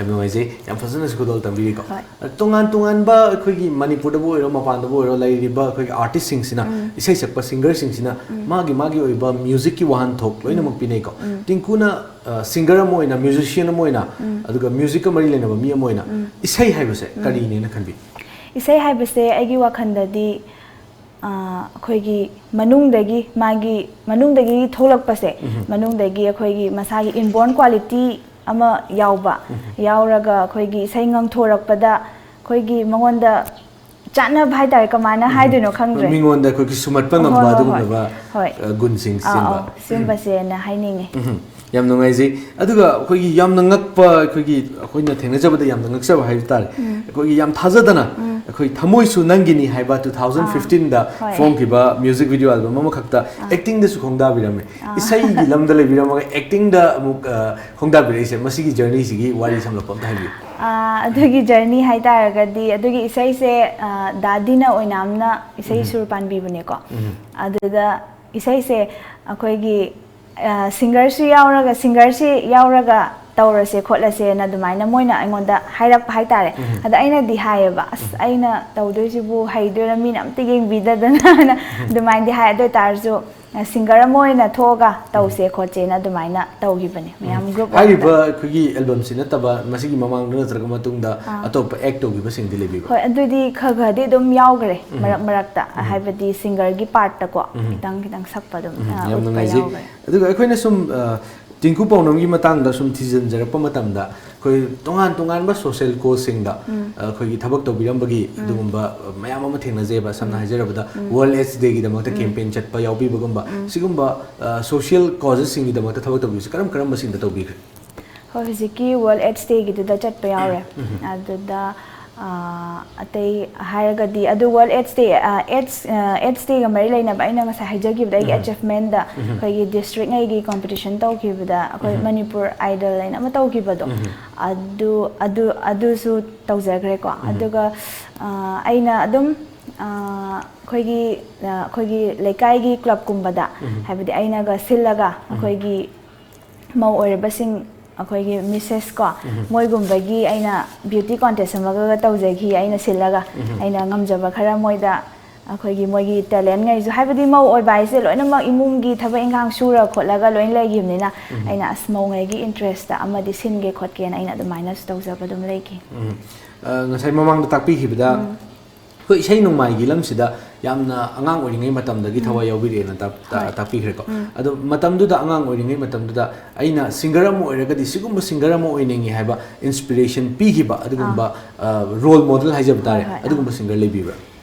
ꯌꯥꯝ ꯅꯨꯡꯉꯥꯏꯖꯩ, ꯌꯥꯝ ꯐꯖꯅꯁꯨ ꯈꯨꯗꯣꯜ ꯇꯝꯕꯤꯔꯤꯀꯣ꯫ ꯍꯣꯏ꯫ ꯇꯣꯉꯥꯟ ꯇꯣꯉꯥꯟꯕ ꯑꯩꯈꯣꯏꯒꯤ ꯃꯅꯤꯄꯨꯔꯗꯕꯨ ꯑꯣꯏꯔꯣ, ꯃꯄꯥꯟꯗꯕꯨ ꯑꯣꯏꯔꯣ, ꯂꯩꯔꯤꯕ ꯑꯩꯈꯣꯏꯒꯤ ꯑꯥꯔꯇꯤꯁꯁꯤꯡꯁꯤꯅ, ꯏꯁꯩ ꯁꯛꯄ ꯁꯤꯡꯒꯔꯁꯤꯡꯁꯤꯅ ꯃꯥꯒꯤ ꯃꯥꯒꯤ ꯑꯣꯏꯕ ꯃ꯭ꯌꯨꯖꯤꯛꯀꯤ ꯋꯥꯍꯟꯊꯣꯛ ꯂꯣꯏꯅꯃꯛ ꯄꯤꯅꯩꯀꯣ꯫ ꯇꯤꯡꯀꯨꯅ, ꯑ, ꯁꯤꯡꯒꯔ ꯑꯃ ꯑꯣꯏꯅ, ꯃ꯭ꯌꯨꯖꯤꯁꯤꯌꯟ ꯑꯃ ꯑꯣꯏꯅ, ꯑꯗꯨꯒ ꯃ꯭ꯌꯨꯖꯤꯛꯀ ꯃꯔꯤ ꯂꯩꯅꯕ ꯃꯤ ꯑꯃ ꯑꯣꯏꯅ ꯏꯁꯩ ꯍꯥꯏꯕꯁꯦ ꯀꯔꯤꯅꯦꯅ ꯈꯟꯕꯤ? ꯏꯁꯩ ꯍꯥꯏꯕꯁꯦ ꯑꯩꯒꯤ ꯋꯥꯈꯜꯗꯗꯤ, ꯑ, ꯑꯩꯈꯣꯏꯒꯤ ꯃꯅꯨꯡꯗꯒꯤ, ꯃꯥꯒꯤ ꯃꯅꯨꯡꯗꯒꯤ ꯊꯣꯛꯂꯛꯄꯁꯦ, ꯃꯅꯨꯡꯗꯒꯤ ꯑꯩꯈꯣꯏꯒꯤ ꯃꯁꯥꯒꯤ inborn quality ꯑꯃ ꯌꯥꯎꯕ, ꯌꯥꯎꯔꯒ ꯑꯩꯈꯣꯏꯒꯤ ꯏꯁꯩ ꯉꯪꯊꯣꯔꯛꯄꯗ ꯑꯩꯈꯣꯏꯒꯤ ꯃꯉꯣꯟꯗ ꯆꯥꯟꯅꯕ ꯍꯥꯏꯇꯥꯔꯦ, ꯀꯃꯥꯏꯅ ꯍꯥꯏꯗꯣꯏꯅꯣ ꯈꯪꯗ꯭ꯔꯦ꯫ ꯃꯤꯉꯣꯟꯗ ꯑꯩꯈꯣꯏꯒꯤ ꯁꯨꯝꯍꯠꯄ ꯍꯣꯏ, ꯉꯝꯕ ꯍꯣꯏ, ꯍꯣꯏ, ꯑꯗꯨꯒꯨꯝꯂꯕ, ꯍꯣꯏ꯫ ꯑ, ꯒꯨꯟꯁꯤꯡ ꯑꯥ, ꯆꯦꯟꯕ꯫ ꯑꯧ, ꯁꯤꯒꯨꯝꯕꯁꯦꯅ ꯍꯥꯏꯅꯤꯡꯉꯤ꯫ ꯎꯝ, ꯌꯥꯝ ꯅꯨꯡꯉꯥꯏꯖꯩ꯫ ꯑꯗꯨꯒ ꯑꯩꯈꯣꯏꯒꯤ ꯌꯥꯝꯅ ꯉꯛꯄ, ꯑꯩꯈꯣꯏꯒꯤ, ꯑꯩꯈꯣꯏꯅ ꯊꯦꯡꯅꯖꯕꯗ ꯌꯥꯝꯅ ꯉꯛꯆꯕ ꯍꯥꯏꯕ ꯇꯥꯔꯦ꯫ ꯑꯩꯈꯣꯏꯒꯤ ꯌꯥꯝ ꯊꯥꯖꯗꯅ ꯑꯩꯈꯣꯏ "ꯊꯃꯣꯏꯁꯨ ꯅꯪꯒꯤꯅꯤ" ꯍꯥꯏꯕ two thousand fifteenꯗ ꯍꯣꯏ꯫ ꯐꯣꯡꯈꯤꯕ ꯃ꯭ꯌꯨꯖꯤꯛ ꯚꯤꯗꯤꯑꯣ ꯑꯦꯜꯕꯝ ꯑꯃꯈꯛꯇ ꯑꯦꯛꯇꯤꯡꯗꯁꯨ ꯈꯣꯡꯗꯥꯕꯤꯔꯝꯃꯦ꯫ ꯏꯁꯩꯒꯤ ꯂꯝꯗ ꯂꯩꯕꯤꯔꯝꯃꯒ ꯑꯦꯛꯇꯤꯡꯗ ꯑꯃꯨꯛ, ꯑ, ꯈꯣꯡꯗꯥꯕꯤꯔꯛꯏꯁꯦ, ꯃꯁꯤꯒꯤ ꯖꯔꯅꯤꯁꯤꯒꯤ ꯋꯥꯔꯤ ꯁꯝꯂꯞꯄ ꯑꯝꯇ ꯍꯥꯏꯕꯤꯌꯨ꯫ ꯑꯥ, ꯑꯗꯨꯒꯤ ꯖꯔꯅꯤ ꯍꯥꯏꯇꯥꯔꯒꯗꯤ, ꯑꯗꯨꯒꯤ ꯏꯁꯩꯁꯦ, ꯑꯥ, ꯗꯥ ꯗꯤꯅ ꯑꯣꯏꯅꯥꯝꯅ ꯏꯁꯩ ꯁꯨꯔ ꯄꯥꯟꯕꯤꯕꯅꯦꯀꯣ꯫ ꯑꯗꯨꯗ ꯏꯁꯩꯁꯦ ꯑꯩꯈꯣꯏꯒꯤ, ꯑꯥ, ꯁꯤꯡꯒꯔꯁꯨ ꯌꯥꯎꯔꯒ, ꯁꯤꯡꯒꯔꯁꯤ ꯌꯥꯎꯔꯒ ꯇꯧꯔꯁꯦ ꯈꯣꯠꯂꯁꯦꯅ ꯑꯗꯨꯃꯥꯏꯅ ꯃꯣꯏꯅ ꯑꯩꯉꯣꯟꯗ ꯍꯥꯏꯔꯛꯄ ꯍꯥꯏꯇꯥꯔꯦ꯫ ꯑꯗ ꯑꯩꯅꯗꯤ ꯍꯥꯏꯌꯦꯕ, "ꯑꯁ, ꯑꯩꯅ ꯇꯧꯗꯣꯏꯁꯤꯕꯨ ꯍꯩꯗꯣꯏꯔꯥ, ꯃꯤꯅ ꯑꯝꯇ ꯌꯦꯡꯕꯤꯗꯗꯅ" ꯑꯗꯨꯃꯥꯏꯅꯗꯤ ꯍꯥꯏ꯫ ꯑꯗꯨ ꯑꯣꯏꯇꯥꯔꯁꯨ ꯁꯤꯡꯒꯔ ꯑꯃ ꯑꯣꯏꯅ ꯊꯣꯛꯑꯒ ꯇꯧꯁꯦ ꯈꯣꯠꯁꯦꯅ ꯑꯗꯨꯃꯥꯏꯅ ꯇꯧꯈꯤꯕꯅꯦ ꯃꯌꯥꯝ ꯒ꯭ꯔꯨꯞ꯫ ꯍꯥꯏꯔꯤꯕ ꯑꯩꯈꯣꯏꯒꯤ ꯑꯦꯜꯕꯝꯁꯤ ꯅꯠꯇꯕ ꯃꯁꯤꯒꯤ ꯃꯃꯥꯡꯗ ꯅꯠꯇ꯭ꯔꯒ ꯃꯇꯨꯡꯗ ꯑꯥ꯫ ꯑꯇꯣꯞꯄ ꯑꯦꯛ ꯇꯧꯈꯤꯕꯁꯤꯡꯗꯤ ꯂꯩꯕꯤꯕ꯭ꯔꯥ? ꯍꯣꯏ, ꯑꯗꯨꯗꯤ ꯈꯔ ꯈꯔꯗꯤ ꯑꯗꯨꯝ ꯌꯥꯎꯈ꯭ꯔꯦ ꯃꯔꯛ ꯃꯔꯛꯇ, ꯍꯥꯏꯕꯗꯤ ꯁꯤꯡꯒꯔꯒꯤ ꯄꯥꯔꯠꯇꯀꯣ ꯈꯤꯇꯪ ꯈꯤꯇꯪ ꯁꯛꯄ ꯑꯗꯨꯝ ꯎꯝ, ꯑꯥ, ꯌꯥꯝ ꯎꯠꯄ ꯅꯨꯡꯉꯥꯏꯖꯩ꯫ ꯌꯥꯎꯈ꯭ꯔꯦ꯫ ꯑꯗꯨꯒ ꯑꯩꯈꯣꯏꯅ ꯁꯨꯝ ꯑ, ꯇꯤꯡꯀꯨ ꯄꯥꯎꯅꯝꯒꯤ ꯃꯇꯥꯡꯗ ꯁꯨꯝ ꯊꯤꯖꯤꯟꯖꯔꯛꯄ ꯃꯇꯝꯗ ꯑꯩꯈꯣꯏ ꯇꯣꯉꯥꯟ ꯇꯣꯉꯥꯟꯕ ꯁꯣꯁꯤꯌꯦꯜ ꯀꯣꯁꯁꯤꯡꯗ ꯑꯩꯈꯣꯏꯒꯤ ꯊꯕꯛ ꯇꯧꯕꯤꯔꯝꯕꯒꯤ ꯑꯗꯨꯒꯨꯝꯕ ꯃꯌꯥꯝ ꯑꯃ ꯊꯦꯡꯅꯖꯩꯕ꯫ ꯁꯝꯅ ꯍꯥꯏꯖꯔꯕꯗ ꯋꯥꯔꯜ ꯑꯦꯠꯁ ꯗꯦꯒꯤꯗꯃꯛꯇ ꯀꯦꯝꯄꯦꯟ ꯆꯠꯄ ꯌꯥꯎꯕꯤꯕꯒꯨꯝꯕ, ꯁꯤꯒꯨꯝꯕ ꯁꯣꯁꯤꯌꯦꯜ ꯀꯣꯖꯦꯁꯁꯤꯡꯒꯤꯗꯃꯛꯇ ꯊꯕꯛ ꯇꯧꯕꯤꯕꯁꯤ ꯀꯔꯝ ꯀꯔꯝꯕꯁꯤꯡꯗ ꯇꯧꯕꯤꯈ꯭ꯔꯦ? ꯍꯣꯏ, ꯍꯧꯖꯤꯛꯀꯤ ꯋꯥꯔꯜ ꯑꯦꯠꯁ ꯗꯦꯒꯤꯗꯨꯗ ꯆꯠꯄ ꯌꯥꯎꯔꯦ꯫ ꯑꯗꯨꯗ ꯑ, ꯑꯇꯩ ꯍꯥꯏꯔꯒꯗꯤ ꯑꯗꯨ ꯋꯥꯔꯜ ꯑꯦꯠꯁ ꯗꯦ, ꯑꯦꯠꯁ ꯑꯦꯠꯁ ꯗꯦꯒ ꯃꯔꯤ ꯂꯩꯅꯕ ꯑꯩꯅ ꯉꯁꯥꯏ ꯍꯥꯏꯖꯈꯤꯕꯗ ꯑꯩꯒꯤ ꯑꯦꯆꯤꯞꯃꯦꯟꯗ ꯑꯩꯈꯣꯏꯒꯤ ꯗꯤꯁꯇ꯭ꯔꯤꯛꯉꯩꯒꯤ ꯀꯣꯝꯄꯤꯇꯤꯁꯟ ꯇꯧꯈꯤꯕꯗ ꯑꯩꯈꯣꯏ ꯃꯅꯤꯄꯨꯔ ꯑꯥꯏꯗꯜ ꯍꯥꯏꯅ ꯑꯃ ꯇꯧꯈꯤꯕꯗꯣ, ꯑꯗꯨ ꯑꯗꯨ ꯑꯗꯨꯁꯨ ꯇꯧꯖꯈ꯭ꯔꯦꯀꯣ꯫ ꯑꯗꯨꯒ ꯑ, ꯑꯩꯅ ꯑꯗꯨꯝ ꯑ, ꯑꯩꯈꯣꯏꯒꯤ ꯑ, ꯑꯩꯈꯣꯏꯒꯤ ꯂꯩꯀꯥꯏꯒꯤ ꯀ꯭ꯂꯕꯀꯨꯝꯕꯗ, ꯍꯥꯏꯕꯗꯤ ꯑꯩꯅꯒ ꯁꯤꯜꯂꯒ ꯑꯩꯈꯣꯏꯒꯤ ꯃꯧ ꯑꯣꯏꯔꯕꯁꯤꯡ, ꯑꯩꯈꯣꯏꯒꯤ ꯃꯤꯁꯦꯁ ꯀꯣ, ꯃꯣꯏꯒꯨꯝꯕꯒꯤ ꯑꯩꯅ ꯕ꯭ꯌꯨꯇꯤ ꯀꯣꯟꯇꯦꯁ ꯑꯃꯒ ꯇꯧꯖꯈꯤ ꯑꯩꯅ ꯁꯤꯜꯂꯒ꯫ ꯑꯩꯅ ꯉꯝꯖꯕ ꯈꯔ ꯃꯣꯏꯗ, ꯑꯩꯈꯣꯏꯒꯤ ꯃꯣꯏꯒꯤ ꯇꯦꯂꯦꯟꯉꯩꯁꯨ, ꯍꯥꯏꯕꯗꯤ ꯃꯧ ꯑꯣꯏꯕ ꯍꯥꯏꯁꯦ ꯂꯣꯏꯅꯃꯛ ꯏꯃꯨꯡꯒꯤ ꯊꯕꯛ ꯏꯟꯈꯥꯡ ꯁꯨꯔ ꯈꯣꯠꯂꯒ ꯂꯣꯏꯅ ꯂꯩꯈꯤꯕꯅꯤꯅ, ꯑꯩꯅ ꯑꯁ, ꯃꯧꯉꯩꯒꯤ ꯏꯟꯇꯔꯦꯁꯇ ꯑꯃꯗꯤ ꯁꯤꯟꯒꯦ ꯈꯣꯠꯀꯦꯅ ꯑꯩꯅ ꯑꯗꯨꯃꯥꯏꯅꯁꯨ ꯇꯧꯖꯕ ꯑꯗꯨꯝ ꯂꯩꯈꯤ꯫ ꯎꯝ꯫ ꯑ, ꯉꯁꯥꯏ ꯃꯃꯥꯡꯗ ꯇꯥꯛꯄꯤꯈꯤꯕꯗ ꯑꯩꯈꯣꯏ ꯏꯁꯩ ꯅꯣꯡꯃꯥꯏꯒꯤ ꯂꯝꯁꯤꯗ ꯌꯥꯝꯅ ꯑꯉꯥꯡ ꯑꯣꯏꯔꯤꯉꯩ ꯃꯇꯝꯗꯒꯤ ꯊꯋꯥꯏ ꯌꯥꯎꯕꯤꯔꯛꯑꯦꯅ ꯇꯥꯛ-, ꯇꯥ-, ꯇꯥꯛꯄꯤꯈ꯭ꯔꯦꯀꯣ꯫ ꯑꯗꯣ ꯃꯇꯝꯗꯨꯗ, ꯑꯉꯥꯡ ꯑꯣꯏꯔꯤꯉꯩ ꯃꯇꯝꯗꯨꯗ ꯑꯩꯅ ꯁꯤꯡꯒꯔ ꯑꯃ ꯑꯣꯏꯔꯒꯗꯤ ꯁꯤꯒꯨꯝꯕ ꯁꯤꯡꯒꯔ ꯑꯃ ꯑꯣꯏꯅꯤꯡꯉꯤ ꯍꯥꯏꯕ ꯏꯟꯁꯄꯤꯔꯦꯁꯟ ꯄꯤꯈꯤꯕ ꯑꯗꯨꯒꯨꯝꯕ ꯔꯣꯜ ꯃꯣꯗꯦꯜ ꯍꯥꯏꯖꯕ ꯇꯥꯔꯦ, ꯍꯣꯏ, ꯍꯣꯏ, ꯑꯥ꯫ ꯑꯗꯨꯒꯨꯝꯕ ꯁꯤꯡꯒꯔ ꯂꯩꯕꯤꯕ꯭ꯔꯥ?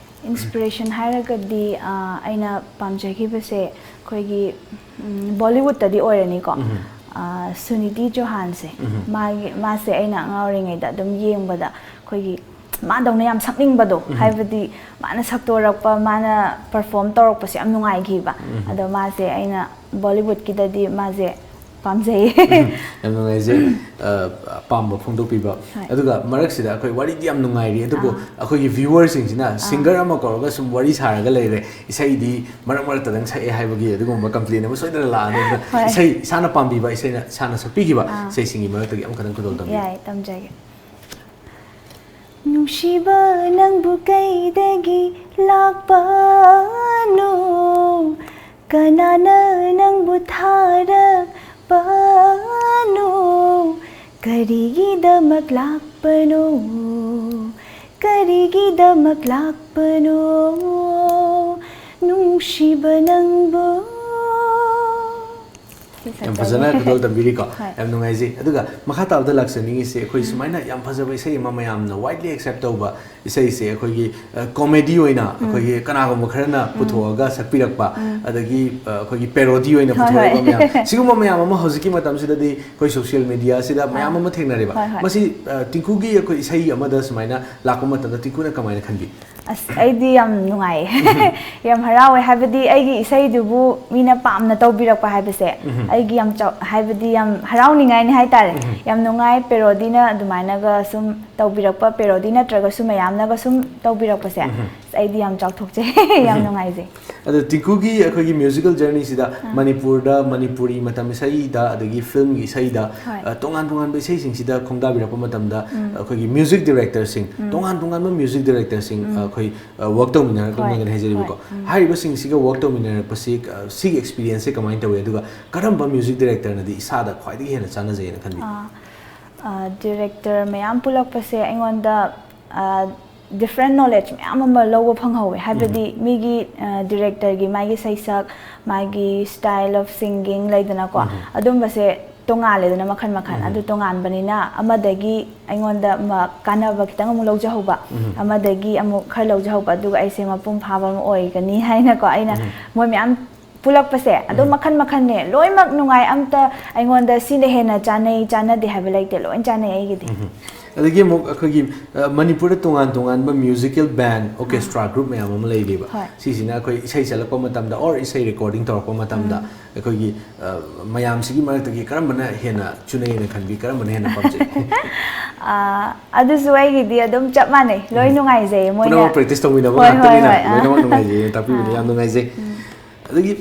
ꯏꯟꯁꯄꯤꯔꯦꯁꯟ ꯍꯥꯏꯔꯒꯗꯤ ꯑ, ꯑꯩꯅ ꯄꯥꯝꯖꯈꯤꯕꯁꯦ ꯑꯩꯈꯣꯏꯒꯤ ꯎꯝ, ꯕꯣꯂꯤꯋꯨꯗꯇꯗꯤ ꯑꯣꯏꯔꯅꯤꯀꯣ꯫ ꯑ, ꯁꯨꯅꯤꯇꯤ ꯆꯧꯍꯥꯟꯁꯦ, ꯃꯥꯒꯤ ꯃꯥꯁꯦ ꯑꯩꯅ ꯑꯉꯥꯡ ꯑꯣꯏꯔꯤꯉꯩꯗ ꯑꯗꯨꯝ ꯌꯦꯡꯕꯗ ꯑꯩꯈꯣꯏꯒꯤ ꯃꯥꯗꯧꯅ ꯌꯥꯝ ꯁꯛꯅꯤꯡꯕꯗꯣ, ꯍꯥꯏꯕꯗꯤ ꯃꯥꯅ ꯁꯛꯇꯣꯔꯛꯄ, ꯃꯥꯅ ꯄꯔꯐꯣꯔꯝ ꯇꯧꯔꯛꯄꯁꯦ ꯌꯥꯝ ꯅꯨꯡꯉꯥꯏꯈꯤꯕ꯫ ꯑꯗꯣ ꯃꯥꯁꯦ ꯑꯩꯅ ꯕꯣꯂꯤꯋꯨꯗꯀꯤꯗꯗꯤ ꯃꯥꯁꯦ ꯄꯥꯝꯖꯩ꯫ ꯌꯥꯝ ꯅꯨꯡꯉꯥꯏꯖꯩ, ꯑ, ꯑꯄꯥꯝꯕ ꯐꯣꯡꯗꯣꯛꯄꯤꯕ꯫ ꯍꯣꯏ꯫ ꯑꯗꯨꯒ ꯃꯔꯛꯁꯤꯗ ꯑꯩꯈꯣꯏ ꯋꯥꯔꯤꯗꯤ ꯌꯥꯝ ꯅꯨꯡꯉꯥꯏꯔꯤ, ꯑꯗꯨꯕꯨ ꯑꯥ꯫ ꯑꯩꯈꯣꯏꯒꯤ ꯚ꯭ꯌꯨꯋꯔꯁꯤꯡꯁꯤꯅ ꯁꯤꯡꯒꯔ ꯑꯃ ꯀꯧꯔꯒ ꯁꯨꯝ ꯋꯥꯔꯤ ꯁꯥꯔꯒ ꯂꯩꯔꯦ, ꯏꯁꯩꯗꯤ ꯃꯔꯛ ꯃꯔꯛꯇꯗꯪ ꯁꯛꯑꯦ ꯍꯥꯏꯕꯒꯤ ꯑꯗꯨꯒꯨꯝꯕ ꯀꯝꯄ꯭ꯂꯦꯟ ꯑꯃ ꯁꯣꯏꯗꯅ ꯂꯥꯛꯑꯅꯤ꯫ ꯑꯗꯨꯅ ꯍꯣꯏ꯫ ꯏꯁꯩ ꯏꯁꯥꯅ ꯄꯥꯝꯕꯤꯕ, ꯏꯁꯩꯅ ꯏꯁꯥꯅ ꯁꯛꯄꯤꯈꯤꯕ ꯑꯥ꯫ ꯏꯁꯩꯁꯤꯡꯒꯤ ꯃꯔꯛꯇꯒꯤ ꯑꯃꯈꯛꯇꯪ ꯈꯨꯗꯣꯜ ꯇꯝꯕꯤꯌꯨ꯫ ꯌꯥꯏ, ꯇꯝꯖꯒꯦ꯫ ꯅꯨꯡꯁꯤꯕ ꯅꯪꯕꯨ ꯀꯩꯗꯒꯤ ꯂꯥꯛꯄꯅꯣ? ꯀꯅꯥꯅ ꯅꯪꯕꯨ ꯊꯥꯔꯛꯄꯅꯣ? ꯀꯔꯤꯒꯤꯗꯃꯛ ꯂꯥꯛꯄꯅꯣ? ꯀꯔꯤꯒꯤꯗꯃꯛ ꯂꯥꯛꯄꯅꯣ? ꯅꯨꯡꯁꯤꯕ ꯅꯪꯕꯨ꯫ ꯁꯤ ꯌꯥꯝ ꯁꯛꯆꯒꯦ꯫ ꯐꯖꯅ ꯈꯨꯗꯣꯜ ꯇꯝꯕꯤꯔꯤꯀꯣ꯫ ꯍꯣꯏ꯫ ꯌꯥꯝ ꯅꯨꯡꯉꯥꯏꯖꯩ꯫ ꯑꯗꯨꯒ ꯃꯈꯥ ꯇꯥꯕꯗ ꯂꯥꯛꯆꯅꯤꯡꯉꯤꯁꯦ, ꯑꯩꯈꯣꯏ ꯎꯝ꯫ ꯁꯨꯃꯥꯏꯅ ꯌꯥꯝ ꯐꯖꯕ ꯏꯁꯩ ꯑꯃ, ꯃꯌꯥꯝꯅ widely accept ꯇꯧꯕ ꯏꯁꯩꯁꯦ, ꯑꯩꯈꯣꯏꯒꯤ, ꯑ, comedy ꯑꯣꯏꯅ ꯎꯝ꯫ ꯑꯩꯈꯣꯏꯒꯤ ꯀꯅꯥꯒꯨꯝꯕ ꯈꯔꯅ ꯎꯝ꯫ ꯄꯨꯊꯣꯛꯑꯒ ꯁꯛꯄꯤꯔꯛꯄ, ꯎꯝ꯫ ꯑꯗꯒꯤ, ꯑ, ꯑꯩꯈꯣꯏꯒꯤ parody ꯑꯣꯏꯅ ꯍꯣꯏ, ꯄꯨꯊꯣꯔꯛꯄ ꯍꯣꯏ꯫ ꯃꯌꯥꯝ, ꯁꯤꯒꯨꯝꯕ ꯃꯌꯥꯝ ꯑꯃ ꯍꯧꯖꯤꯛꯀꯤ ꯃꯇꯝꯁꯤꯗꯗꯤ ꯑꯩꯈꯣꯏ social media ꯁꯤꯗ ꯃꯌꯥꯝ ꯑꯥ꯫ ꯑꯃ ꯊꯦꯡꯅꯔꯦꯕ꯫ ꯍꯣꯏ, ꯍꯣꯏ꯫ ꯃꯁꯤ, ꯑ, ꯇꯤꯡꯀꯨꯒꯤ ꯑꯩꯈꯣꯏ ꯏꯁꯩ ꯑꯃꯗ ꯁꯨꯃꯥꯏꯅ ꯂꯥꯛꯄ ꯃꯇꯝꯗ ꯇꯤꯡꯀꯨꯅ ꯀꯃꯥꯏꯅ ꯈꯟꯕꯤ? ꯑꯁ, ꯑꯩꯗꯤ ꯌꯥꯝ ꯅꯨꯡꯉꯥꯏꯌꯦ꯫ ꯎꯝ꯫ ꯌꯥꯝ ꯍꯔꯥꯎꯋꯦ, ꯍꯥꯏꯕꯗꯤ ꯑꯩꯒꯤ ꯏꯁꯩꯗꯨꯕꯨ ꯃꯤꯅ ꯄꯥꯝꯅ ꯇꯧꯕꯤꯔꯛꯄ ꯍꯥꯏꯕꯁꯦ ꯎꯝ꯫ ꯑꯩꯒꯤ ꯌꯥꯝ ꯆꯥꯎ-, ꯍꯥꯏꯕꯗꯤ ꯌꯥꯝ ꯍꯔꯥꯎꯅꯤꯡꯉꯥꯏꯅꯤ ꯍꯥꯏꯇꯥꯔꯦ꯫ ꯎꯝ꯫ ꯌꯥꯝ ꯅꯨꯡꯉꯥꯏ, parodyꯅ ꯑꯗꯨꯃꯥꯏꯅꯒ ꯁꯨꯝ ꯇꯧꯕꯤꯔꯛꯄ, parody ꯅꯠꯇ꯭ꯔꯒꯁꯨ ꯃꯌꯥꯝꯅꯒ ꯁꯨꯝ ꯇꯧꯕꯤꯔꯛꯄꯁꯦ꯫ ꯎꯝ꯫ ꯑꯁ, ꯑꯩꯗꯤ ꯌꯥꯝ ꯆꯥꯎꯊꯣꯛꯆꯩ, ꯌꯥꯝ ꯎꯝ꯫ ꯅꯨꯡꯉꯥꯏꯖꯩ꯫ ꯑꯗꯣ ꯇꯤꯡꯀꯨꯒꯤ ꯑꯩꯈꯣꯏꯒꯤ musical journey ꯁꯤꯗ ꯑꯥ꯫ ꯃꯅꯤꯄꯨꯔꯗ ꯃꯅꯤꯄꯨꯔꯤ ꯃꯇꯝ ꯏꯁꯩꯗ, ꯑꯗꯒꯤ film ꯒꯤ ꯏꯁꯩꯗ, ꯍꯣꯏ꯫ ꯑ, ꯇꯣꯉꯥꯟ ꯇꯣꯉꯥꯟꯕ ꯏꯁꯩꯁꯤꯡꯁꯤꯗ ꯈꯣꯡꯗꯥꯕꯤꯔꯛꯄ ꯃꯇꯝꯗ ꯎꯝ꯫ ꯑꯩꯈꯣꯏꯒꯤ music director ꯁꯤꯡ, ꯎꯝ꯫ ꯇꯣꯉꯥꯟ ꯇꯣꯉꯥꯟꯕ music director ꯁꯤꯡ, ꯎꯝ꯫ ꯑ, ꯑꯩꯈꯣꯏ, ꯑ, work ꯇꯧꯃꯤꯟꯅꯔꯛꯂꯝꯃꯒꯅꯤ ꯍꯣꯏ, ꯍꯥꯏꯖꯔꯤꯕꯀꯣ꯫ ꯍꯣꯏ, ꯎꯝ꯫ ꯍꯥꯏꯔꯤꯕꯁꯤꯡꯁꯤꯒ work ꯇꯧꯃꯤꯟꯅꯔꯛꯄꯁꯤ, ꯑ, ꯁꯤꯒꯤ experience ꯁꯦ ꯀꯃꯥꯏꯅ ꯇꯧꯏ? ꯑꯗꯨꯒ ꯀꯔꯝꯕ music director ꯅꯗꯤ ꯏꯁꯥꯗ ꯈ꯭ꯋꯥꯏꯗꯒꯤ ꯍꯦꯟꯅ ꯆꯥꯟꯅꯖꯩꯅ ꯈꯟꯕꯤ? ꯑꯥ, ꯑ, director ꯃꯌꯥꯝ ꯄꯨꯜꯂꯛꯄꯁꯦ ꯑꯩꯉꯣꯟꯗ, ꯑ, different knowledge ꯃꯌꯥꯝ ꯑꯃ ꯂꯧꯕ ꯐꯪꯍꯧꯋꯦ꯫ ꯍꯥꯏꯕꯗꯤ ꯎꯝ꯫ ꯃꯤꯒꯤ, ꯑ, director ꯒꯤ ꯃꯥꯒꯤ ꯁꯩꯁꯛ, ꯃꯥꯒꯤ style of singing ꯂꯩꯗꯅꯀꯣ, ꯎꯝ꯫ ꯑꯗꯨꯝꯕꯁꯦ ꯇꯣꯉꯥꯜꯂꯦꯗꯅ ꯃꯈꯜ ꯃꯈꯜ꯫ ꯎꯝ꯫ ꯑꯗꯨ ꯇꯣꯉꯥꯟꯕꯅꯤꯅ ꯑꯃꯗꯒꯤ ꯑꯩꯉꯣꯟꯗ ꯃ-, ꯀꯥꯟꯅꯕ ꯈꯤꯇꯪ ꯑꯃꯨꯛ ꯂꯧꯖꯍꯧꯕ, ꯎꯝ꯫ ꯑꯃꯗꯒꯤ ꯑꯃꯨꯛ ꯈꯔ ꯂꯧꯖꯍꯧꯕ, ꯑꯗꯨꯒ ꯑꯩꯁꯦ ꯃꯄꯨꯡ ꯐꯥꯕ ꯑꯃ ꯑꯣꯏꯒꯅꯤ ꯍꯥꯏꯅꯀꯣ꯫ ꯑꯩꯅ ꯎꯝ꯫ ꯃꯣꯏ ꯃꯌꯥꯝ ꯄꯨꯜꯂꯛꯄꯁꯦ ꯑꯗꯨꯝ ꯎꯝ꯫ ꯃꯈꯜ ꯃꯈꯜꯅꯦ, ꯂꯣꯏꯅꯃꯛ ꯅꯨꯡꯉꯥꯏ, ꯑꯝꯇ ꯑꯩꯉꯣꯟꯗ ꯁꯤꯅ ꯍꯦꯟꯅ ꯆꯥꯅꯩ, ꯆꯥꯟꯅꯗꯦ ꯍꯥꯏꯕ ꯂꯩꯇꯦ, ꯂꯣꯏ ꯆꯥꯅꯩ ꯑꯩꯒꯤꯗꯤ꯫ ꯎꯝ꯫ ꯑꯗꯒꯤ ꯑꯃꯨꯛ ꯑꯩꯈꯣꯏꯒꯤ, ꯑ, ꯃꯅꯤꯄꯨꯔꯗ ꯇꯣꯉꯥꯟ ꯇꯣꯉꯥꯟꯕ musical band, orchestra ꯑꯥ꯫ Group ꯃꯌꯥꯝ ꯑꯃ ꯂꯩꯔꯤꯕ꯫ ꯍꯣꯏ꯫ ꯁꯤꯁꯤꯅ ꯑꯩꯈꯣꯏ ꯏꯁꯩ ꯁꯛꯂꯛꯄ ꯃꯇꯝꯗ or ꯏꯁꯩ recording ꯇꯧꯔꯛꯄ ꯃꯇꯝꯗ ꯎꯝ꯫ ꯑꯩꯈꯣꯏꯒꯤ, ꯑ, ꯃꯌꯥꯝꯁꯤꯒꯤ ꯃꯔꯛꯇꯒꯤ ꯀꯔꯝꯕꯅ ꯍꯦꯟꯅ ꯆꯨꯅꯩꯅ ꯈꯟꯕꯤ, ꯀꯔꯝꯕꯅ ꯍꯦꯟꯅ ꯄꯥꯝꯖꯩ? ꯑꯥ, ꯑꯗꯨꯁꯨ ꯑꯩꯒꯤꯗꯤ ꯑꯗꯨꯝ ꯆꯞ ꯃꯥꯟꯅꯩ, ꯂꯣꯏ ꯎꯝ꯫ ꯅꯨꯡꯉꯥꯏꯖꯩꯌꯦ ꯃꯣꯏꯅ꯫ ꯄꯨꯝꯅꯃꯛ practice ꯇꯧꯃꯤꯟꯅꯕ ꯍꯣꯏ, ꯍꯣꯏ, ꯉꯥꯛꯇꯅꯤꯅ ꯍꯣꯏ, ꯑꯥ꯫ ꯂꯣꯏꯅꯃꯛ ꯅꯨꯡꯉꯥꯏꯖꯩꯌꯦ, ꯇꯥꯛꯄꯤꯕꯗ ꯑꯥ꯫ ꯌꯥꯝ ꯅꯨꯡꯉꯥꯏꯖꯩ꯫ ꯎꯝ꯫ ꯑꯗꯒꯤ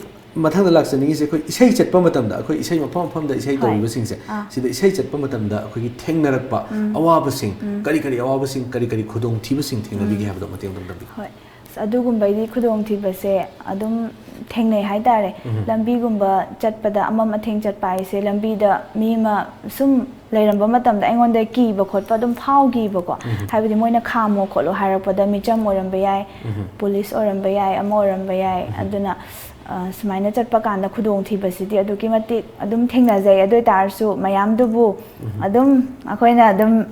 ꯃꯊꯪꯗ ꯂꯥꯛꯆꯅꯤꯡꯉꯤꯁꯦ, ꯑꯩꯈꯣꯏ ꯏꯁꯩ ꯆꯠꯄ ꯃꯇꯝꯗ, ꯑꯩꯈꯣꯏ ꯏꯁꯩ ꯃꯐꯝ ꯃꯐꯝꯗ ꯏꯁꯩ ꯍꯣꯏ꯫ ꯇꯧꯔꯤꯕꯁꯤꯡꯁꯦ, ꯑꯥ꯫ ꯁꯤꯗ ꯏꯁꯩ ꯆꯠꯄ ꯃꯇꯝꯗ ꯑꯩꯈꯣꯏꯒꯤ ꯊꯦꯡꯅꯔꯛꯄ ꯎꯝ꯫ ꯑꯋꯥꯕꯁꯤꯡ, ꯎꯝ꯫ ꯀꯔꯤ ꯀꯔꯤ ꯑꯋꯥꯕꯁꯤꯡ, ꯀꯔꯤ ꯀꯔꯤ ꯈꯨꯗꯣꯡꯊꯤꯕꯁꯤꯡ ꯊꯦꯡꯅꯕꯤꯒꯦ ꯎꯝ꯫ ꯍꯥꯏꯕꯗꯣ ꯃꯇꯦꯛ ꯑꯃꯇꯪ ꯇꯝꯕꯤꯌꯨ꯫ ꯍꯣꯏ꯫ ꯑꯗꯨꯒꯨꯝꯕꯒꯤ ꯈꯨꯗꯣꯡꯊꯤꯕꯁꯦ ꯑꯗꯨꯝ ꯊꯦꯡꯅꯩ ꯍꯥꯏꯇꯥꯔꯦ꯫ ꯂꯝꯕꯤꯒꯨꯝꯕ ꯆꯠꯄꯗ, ꯑꯃꯝ ꯑꯊꯦꯡ ꯆꯠꯄ ꯍꯥꯏꯁꯦ, ꯂꯝꯕꯤꯗ ꯃꯤ ꯑꯃ ꯁꯨꯝ ꯂꯩꯔꯝꯕ ꯃꯇꯝꯗ ꯑꯩꯉꯣꯟꯗ ꯀꯤꯕ ꯈꯣꯠꯄ ꯑꯗꯨꯝ ꯐꯥꯎꯈꯤꯕꯀꯣ꯫ ꯍꯥꯏꯕꯗꯤ ꯃꯣꯏꯅ ꯈꯥꯝꯃꯣ ꯈꯣꯠꯂꯣ ꯍꯥꯏꯔꯛꯄꯗ, ꯃꯤꯆꯝ ꯑꯣꯏꯔꯝꯕ ꯌꯥꯏ, ꯄꯨꯂꯤꯁ ꯑꯣꯏꯔꯝꯕ ꯌꯥꯏ, ꯑꯃ ꯑꯣꯏꯔꯝꯕ ꯌꯥꯏ꯫ ꯑꯗꯨꯅ ꯑ, ꯁꯨꯃꯥꯏꯅ ꯆꯠꯄ ꯀꯥꯟꯗ ꯈꯨꯗꯣꯡꯊꯤꯕꯁꯤꯗꯤ ꯑꯗꯨꯛꯀꯤ ꯃꯇꯤꯛ ꯑꯗꯨꯝ ꯊꯦꯡꯅꯖꯩ꯫ ꯑꯗꯨ ꯑꯣꯏ ꯇꯥꯔꯁꯨ ꯃꯌꯥꯝꯗꯨꯕꯨ ꯑꯗꯨꯝ ꯑꯩꯈꯣꯏꯅ ꯑꯗꯨꯝ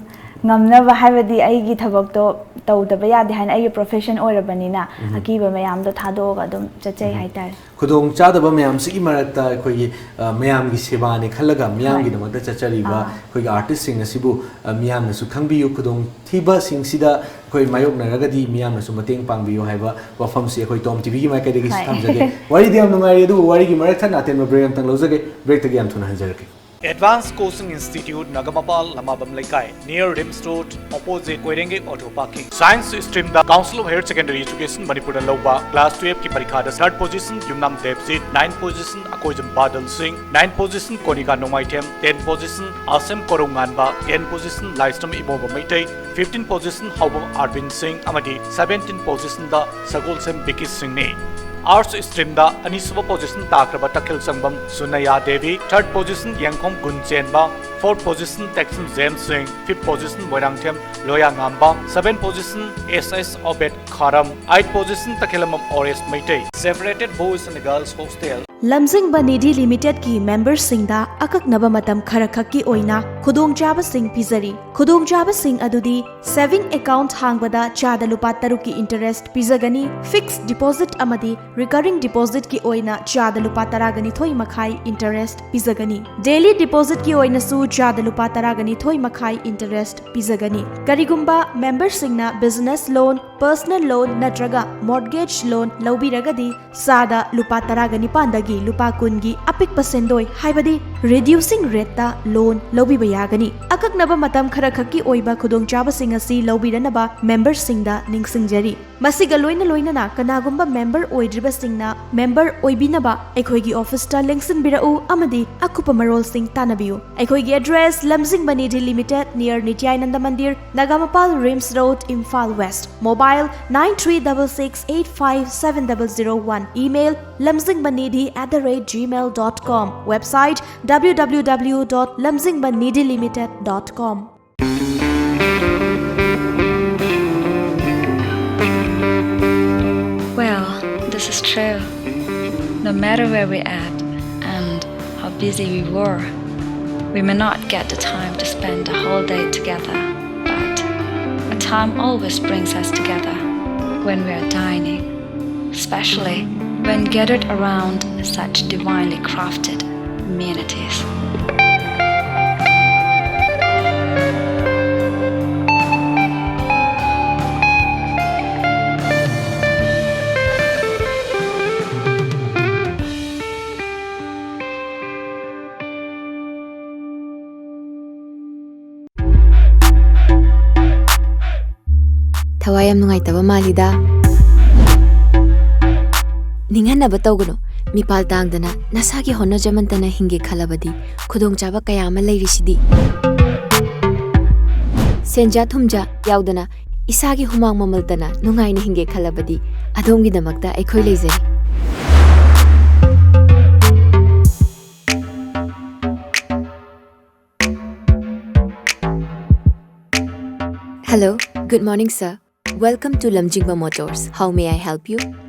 ꯉꯝꯅꯕ, ꯍꯥꯏꯕꯗꯤ ꯑꯩꯒꯤ ꯊꯕꯛꯇꯣ ꯇꯧꯗꯕ ꯌꯥꯗꯦ ꯍꯥꯏꯅ, ꯑꯩꯒꯤ ꯄ꯭ꯔꯣꯐꯦꯁꯟ ꯑꯣꯏꯔꯕꯅꯤꯅ, ꯑꯀꯤꯕ ꯃꯌꯥꯝꯗꯣ ꯊꯥꯗꯣꯛꯑꯒ ꯑꯗꯨꯝ ꯆꯠꯆꯩ ꯍꯥꯏꯇꯥꯔꯦ꯫ ꯈꯨꯗꯣꯡ ꯆꯥꯗꯕ ꯃꯌꯥꯝꯁꯤꯒꯤ ꯃꯔꯛꯇ ꯑꯩꯈꯣꯏꯒꯤ, ꯑ, ꯃꯌꯥꯝꯒꯤ ꯁꯦꯕꯥꯅꯤ ꯈꯜꯂꯒ ꯃꯤꯌꯥꯝꯒꯤꯗꯃꯛꯇ ꯆꯠꯆꯔꯤꯕ ꯑꯩꯈꯣꯏꯒꯤ ꯑꯥꯔꯇꯤꯁꯁꯤꯡ ꯑꯁꯤꯕꯨ, ꯑ, ꯃꯤꯌꯥꯝꯅꯁꯨ ꯈꯪꯕꯤꯌꯨ꯫ ꯈꯨꯗꯣꯡꯊꯤꯕꯁꯤꯡꯁꯤꯗ ꯑꯩꯈꯣꯏ ꯃꯥꯌꯣꯛꯅꯔꯒꯗꯤ ꯃꯤꯌꯥꯝꯅꯁꯨ ꯃꯇꯦꯡ ꯄꯥꯡꯕꯤꯌꯨ ꯍꯥꯏꯕ ꯋꯥꯐꯝꯁꯤ ꯑꯩꯈꯣꯏ ꯇꯣꯝ ꯇꯤꯚꯤꯒꯤ ꯃꯥꯏꯀꯩꯗꯒꯤꯁꯨ ꯍꯣꯏ꯫ ꯊꯝꯖꯒꯦ꯫ ꯋꯥꯔꯤꯗꯤ ꯌꯥꯝ ꯅꯨꯡꯉꯥꯏꯔꯤ, ꯑꯗꯨꯕꯨ ꯋꯥꯔꯤꯒꯤ ꯃꯔꯛ ꯊꯠꯅ ꯑꯇꯦꯟꯕ ꯕ꯭ꯔꯦꯛ ꯑꯃꯇꯪ ꯂꯧꯖꯒꯦ꯫ ꯕ꯭ꯔꯦꯛꯇꯒꯤ ꯌꯥꯝ ꯊꯨꯅ ꯍꯟꯖꯔꯛꯀꯦ꯫ Advanced Coaching Institute, ꯅꯒꯃꯄꯥꯜ, ꯂꯃꯥꯕꯝ ꯂꯩꯀꯥꯏ, near RIMS Road, opposite Koirengei auto parking. Science streamꯗ Council of Higher Secondary Education ꯃꯅꯤꯄꯨꯔꯗ ꯂꯧꯕ class twelveꯀꯤ ꯄꯔꯤꯈꯥꯗ third position ꯌꯨꯝꯅꯥꯝ ꯗꯦꯕꯖꯤꯠ, ninth position ꯑꯀꯣꯏꯖꯝ ꯕꯥꯗꯜ ꯁꯤꯡ, ninth position ꯀꯣꯅꯤꯀꯥ ꯅꯣꯡꯃꯥꯏꯊꯦꯝ, tenth position ꯑꯥꯁꯦꯝ ꯀꯣꯔꯧꯉꯥꯟꯕ, tenth position ꯂꯥꯏꯁ꯭ꯔꯝ ꯏꯕꯣꯕ ꯃꯩꯇꯩ, fifteenth position ꯍꯥꯎꯕꯝ ꯑꯥꯔꯕꯤꯟ ꯁꯤꯡ ꯑꯃꯗꯤ seventeenth positionꯗ ꯁꯒꯣꯜꯁꯦꯝ ꯕꯤꯀꯤ ꯁꯤꯡꯅꯤ꯫ Arts streamꯗ ꯑꯅꯤꯁꯨꯕ position ꯇꯥꯈ꯭ꯔꯕ ꯇꯈꯦꯜ ꯆꯪꯕꯝ ꯁꯨꯅꯌꯥ Devi, third position Yengkhom Gunchenba, fourth position Tekcham James Singh, fifth position Moirangthem Loyangamba, seventh position S S Obed Kharam, eighth position Takhellambam Oresh Meitei. Separated Boys and Girls Hostel꯫ ꯂꯝꯖꯤꯡꯕ ꯅꯤꯙꯤ ꯂꯤꯃꯤꯇꯦꯗꯀꯤ ꯃꯦꯝꯕꯔꯁꯤꯡꯗ ꯑꯀꯛꯅꯕ ꯃꯇꯝ ꯈꯔꯈꯛꯀꯤ ꯑꯣꯏꯅ ꯈꯨꯗꯣꯡꯆꯥꯕꯁꯤꯡ ꯄꯤꯖꯔꯤ꯫ ꯈꯨꯗꯣꯡꯆꯥꯕꯁꯤꯡ ꯑꯗꯨꯗꯤ saving account ꯍꯥꯡꯕꯗ ꯆꯥꯗ ꯂꯨꯄꯥ ꯇꯔꯨꯛꯀꯤ interest ꯄꯤꯖꯒꯅꯤ, fixed deposit ꯑꯃꯗꯤ recurring depositꯀꯤ ꯑꯣꯏꯅ ꯆꯥꯗ ꯂꯨꯄꯥ ꯇꯔꯥꯒ ꯅꯤꯊꯣꯏ ꯃꯈꯥꯏ interest ꯄꯤꯖꯒꯅꯤ꯫ Daily depositꯀꯤ ꯑꯣꯏꯅꯁꯨ ꯆꯥꯗ ꯂꯨꯄꯥ ꯇꯔꯥꯒ ꯅꯤꯊꯣꯏ ꯃꯈꯥꯏ interest ꯄꯤꯖꯒꯅꯤ꯫ ꯀꯔꯤꯒꯨꯝꯕ ꯃꯦꯝꯕꯔꯁꯤꯡꯅ business loan, personal loan ꯅꯠꯇ꯭ꯔꯒ mortgage loan ꯂꯧꯕꯤꯔꯒꯗꯤ, ꯆꯥꯗ ꯂꯨꯄꯥ ꯇꯔꯥꯒ ꯅꯤꯄꯥꯟꯗꯒꯤ ꯂꯨꯄꯥ ꯀꯨꯟꯒꯤ ꯑꯄꯤꯛꯄ ꯁꯦꯟꯗꯣꯏ, ꯍꯥꯏꯕꯗꯤ ꯔꯤꯗ꯭ꯌꯨꯁꯤꯡ ꯔꯦꯠꯇ ꯂꯣꯟ ꯂꯧꯕꯤꯕ ꯌꯥꯒꯅꯤ꯫ ꯑꯀꯛꯅꯕ ꯃꯇꯝ ꯈꯔꯈꯛꯀꯤ ꯑꯣꯏꯕ ꯈꯨꯗꯣꯡꯆꯥꯕꯁꯤꯡ ꯑꯁꯤ ꯂꯧꯕꯤꯅꯅꯕ ꯃꯦꯝꯕꯔꯁꯤꯡꯗ ꯅꯤꯡꯁꯤꯡꯖꯔꯤ꯫ ꯃꯁꯤꯒ ꯂꯣꯏꯅ ꯂꯣꯏꯅꯅ ꯀꯅꯥꯒꯨꯝꯕ ꯃꯦꯝꯕꯔ ꯑꯣꯏꯗ꯭ꯔꯤꯕꯁꯤꯡꯅ ꯃꯦꯝꯕꯔ ꯑꯣꯏꯕꯤꯅꯕ ꯑꯩꯈꯣꯏꯒꯤ ꯑꯣꯐꯤꯁꯇ ꯂꯦꯡꯁꯤꯟꯕꯤꯔꯛꯎ ꯑꯃꯗꯤ ꯑꯀꯨꯞꯄ ꯃꯔꯣꯜꯁꯤꯡ ꯇꯥꯟꯅꯕꯤꯌꯨ꯫ ꯑꯩꯈꯣꯏꯒꯤ address: Lamjingba Nidhi limited, near Nityananda Mandir, Nagamapal RIMS road, Imphal west. Mobile: nine three double six eight five seven double zero one. Email: lamjingbanidhi at the rate gmail dot com. Website: w w w dot lamjingbanidhilimited dot com. Well, this is true. No matter where we at and how busy we were, we may not get the time to spend the whole day together, but a time always brings us together when we are dining, especially when gathered around such divinely crafted amenities. ꯊꯋꯥꯏ ꯌꯥꯝ ꯅꯨꯡꯉꯥꯏꯇꯕ ꯃꯥꯜꯂꯤꯗ꯫ ꯅꯤꯡꯍꯟꯅꯕ ꯇꯧꯒꯅꯨ꯫ ꯃꯤꯄꯥꯜ ꯇꯥꯡꯗꯅ ꯅꯁꯥꯒꯤ ꯍꯣꯠꯅꯖꯃꯟꯇꯅ ꯍꯤꯡꯒꯦ ꯈꯜꯂꯕꯗꯤ ꯈꯨꯗꯣꯡꯆꯥꯕ ꯀꯌꯥ ꯑꯃ ꯂꯩꯔꯤꯁꯤꯗꯤ꯫ ꯁꯦꯟꯖꯥ ꯊꯨꯝꯖꯥ ꯌꯥꯎꯗꯅ ꯏꯁꯥꯒꯤ ꯍꯨꯃꯥꯡ ꯃꯃꯜꯇꯅ ꯅꯨꯡꯉꯥꯏꯅ ꯍꯤꯡꯒꯦ ꯈꯜꯂꯕꯗꯤ ꯑꯗꯣꯝꯒꯤꯗꯃꯛꯇ ꯑꯩꯈꯣꯏ ꯂꯩꯖꯔꯤ꯫ Hello, good morning, sir. Welcome to Lamjingba Motors. How may I help you?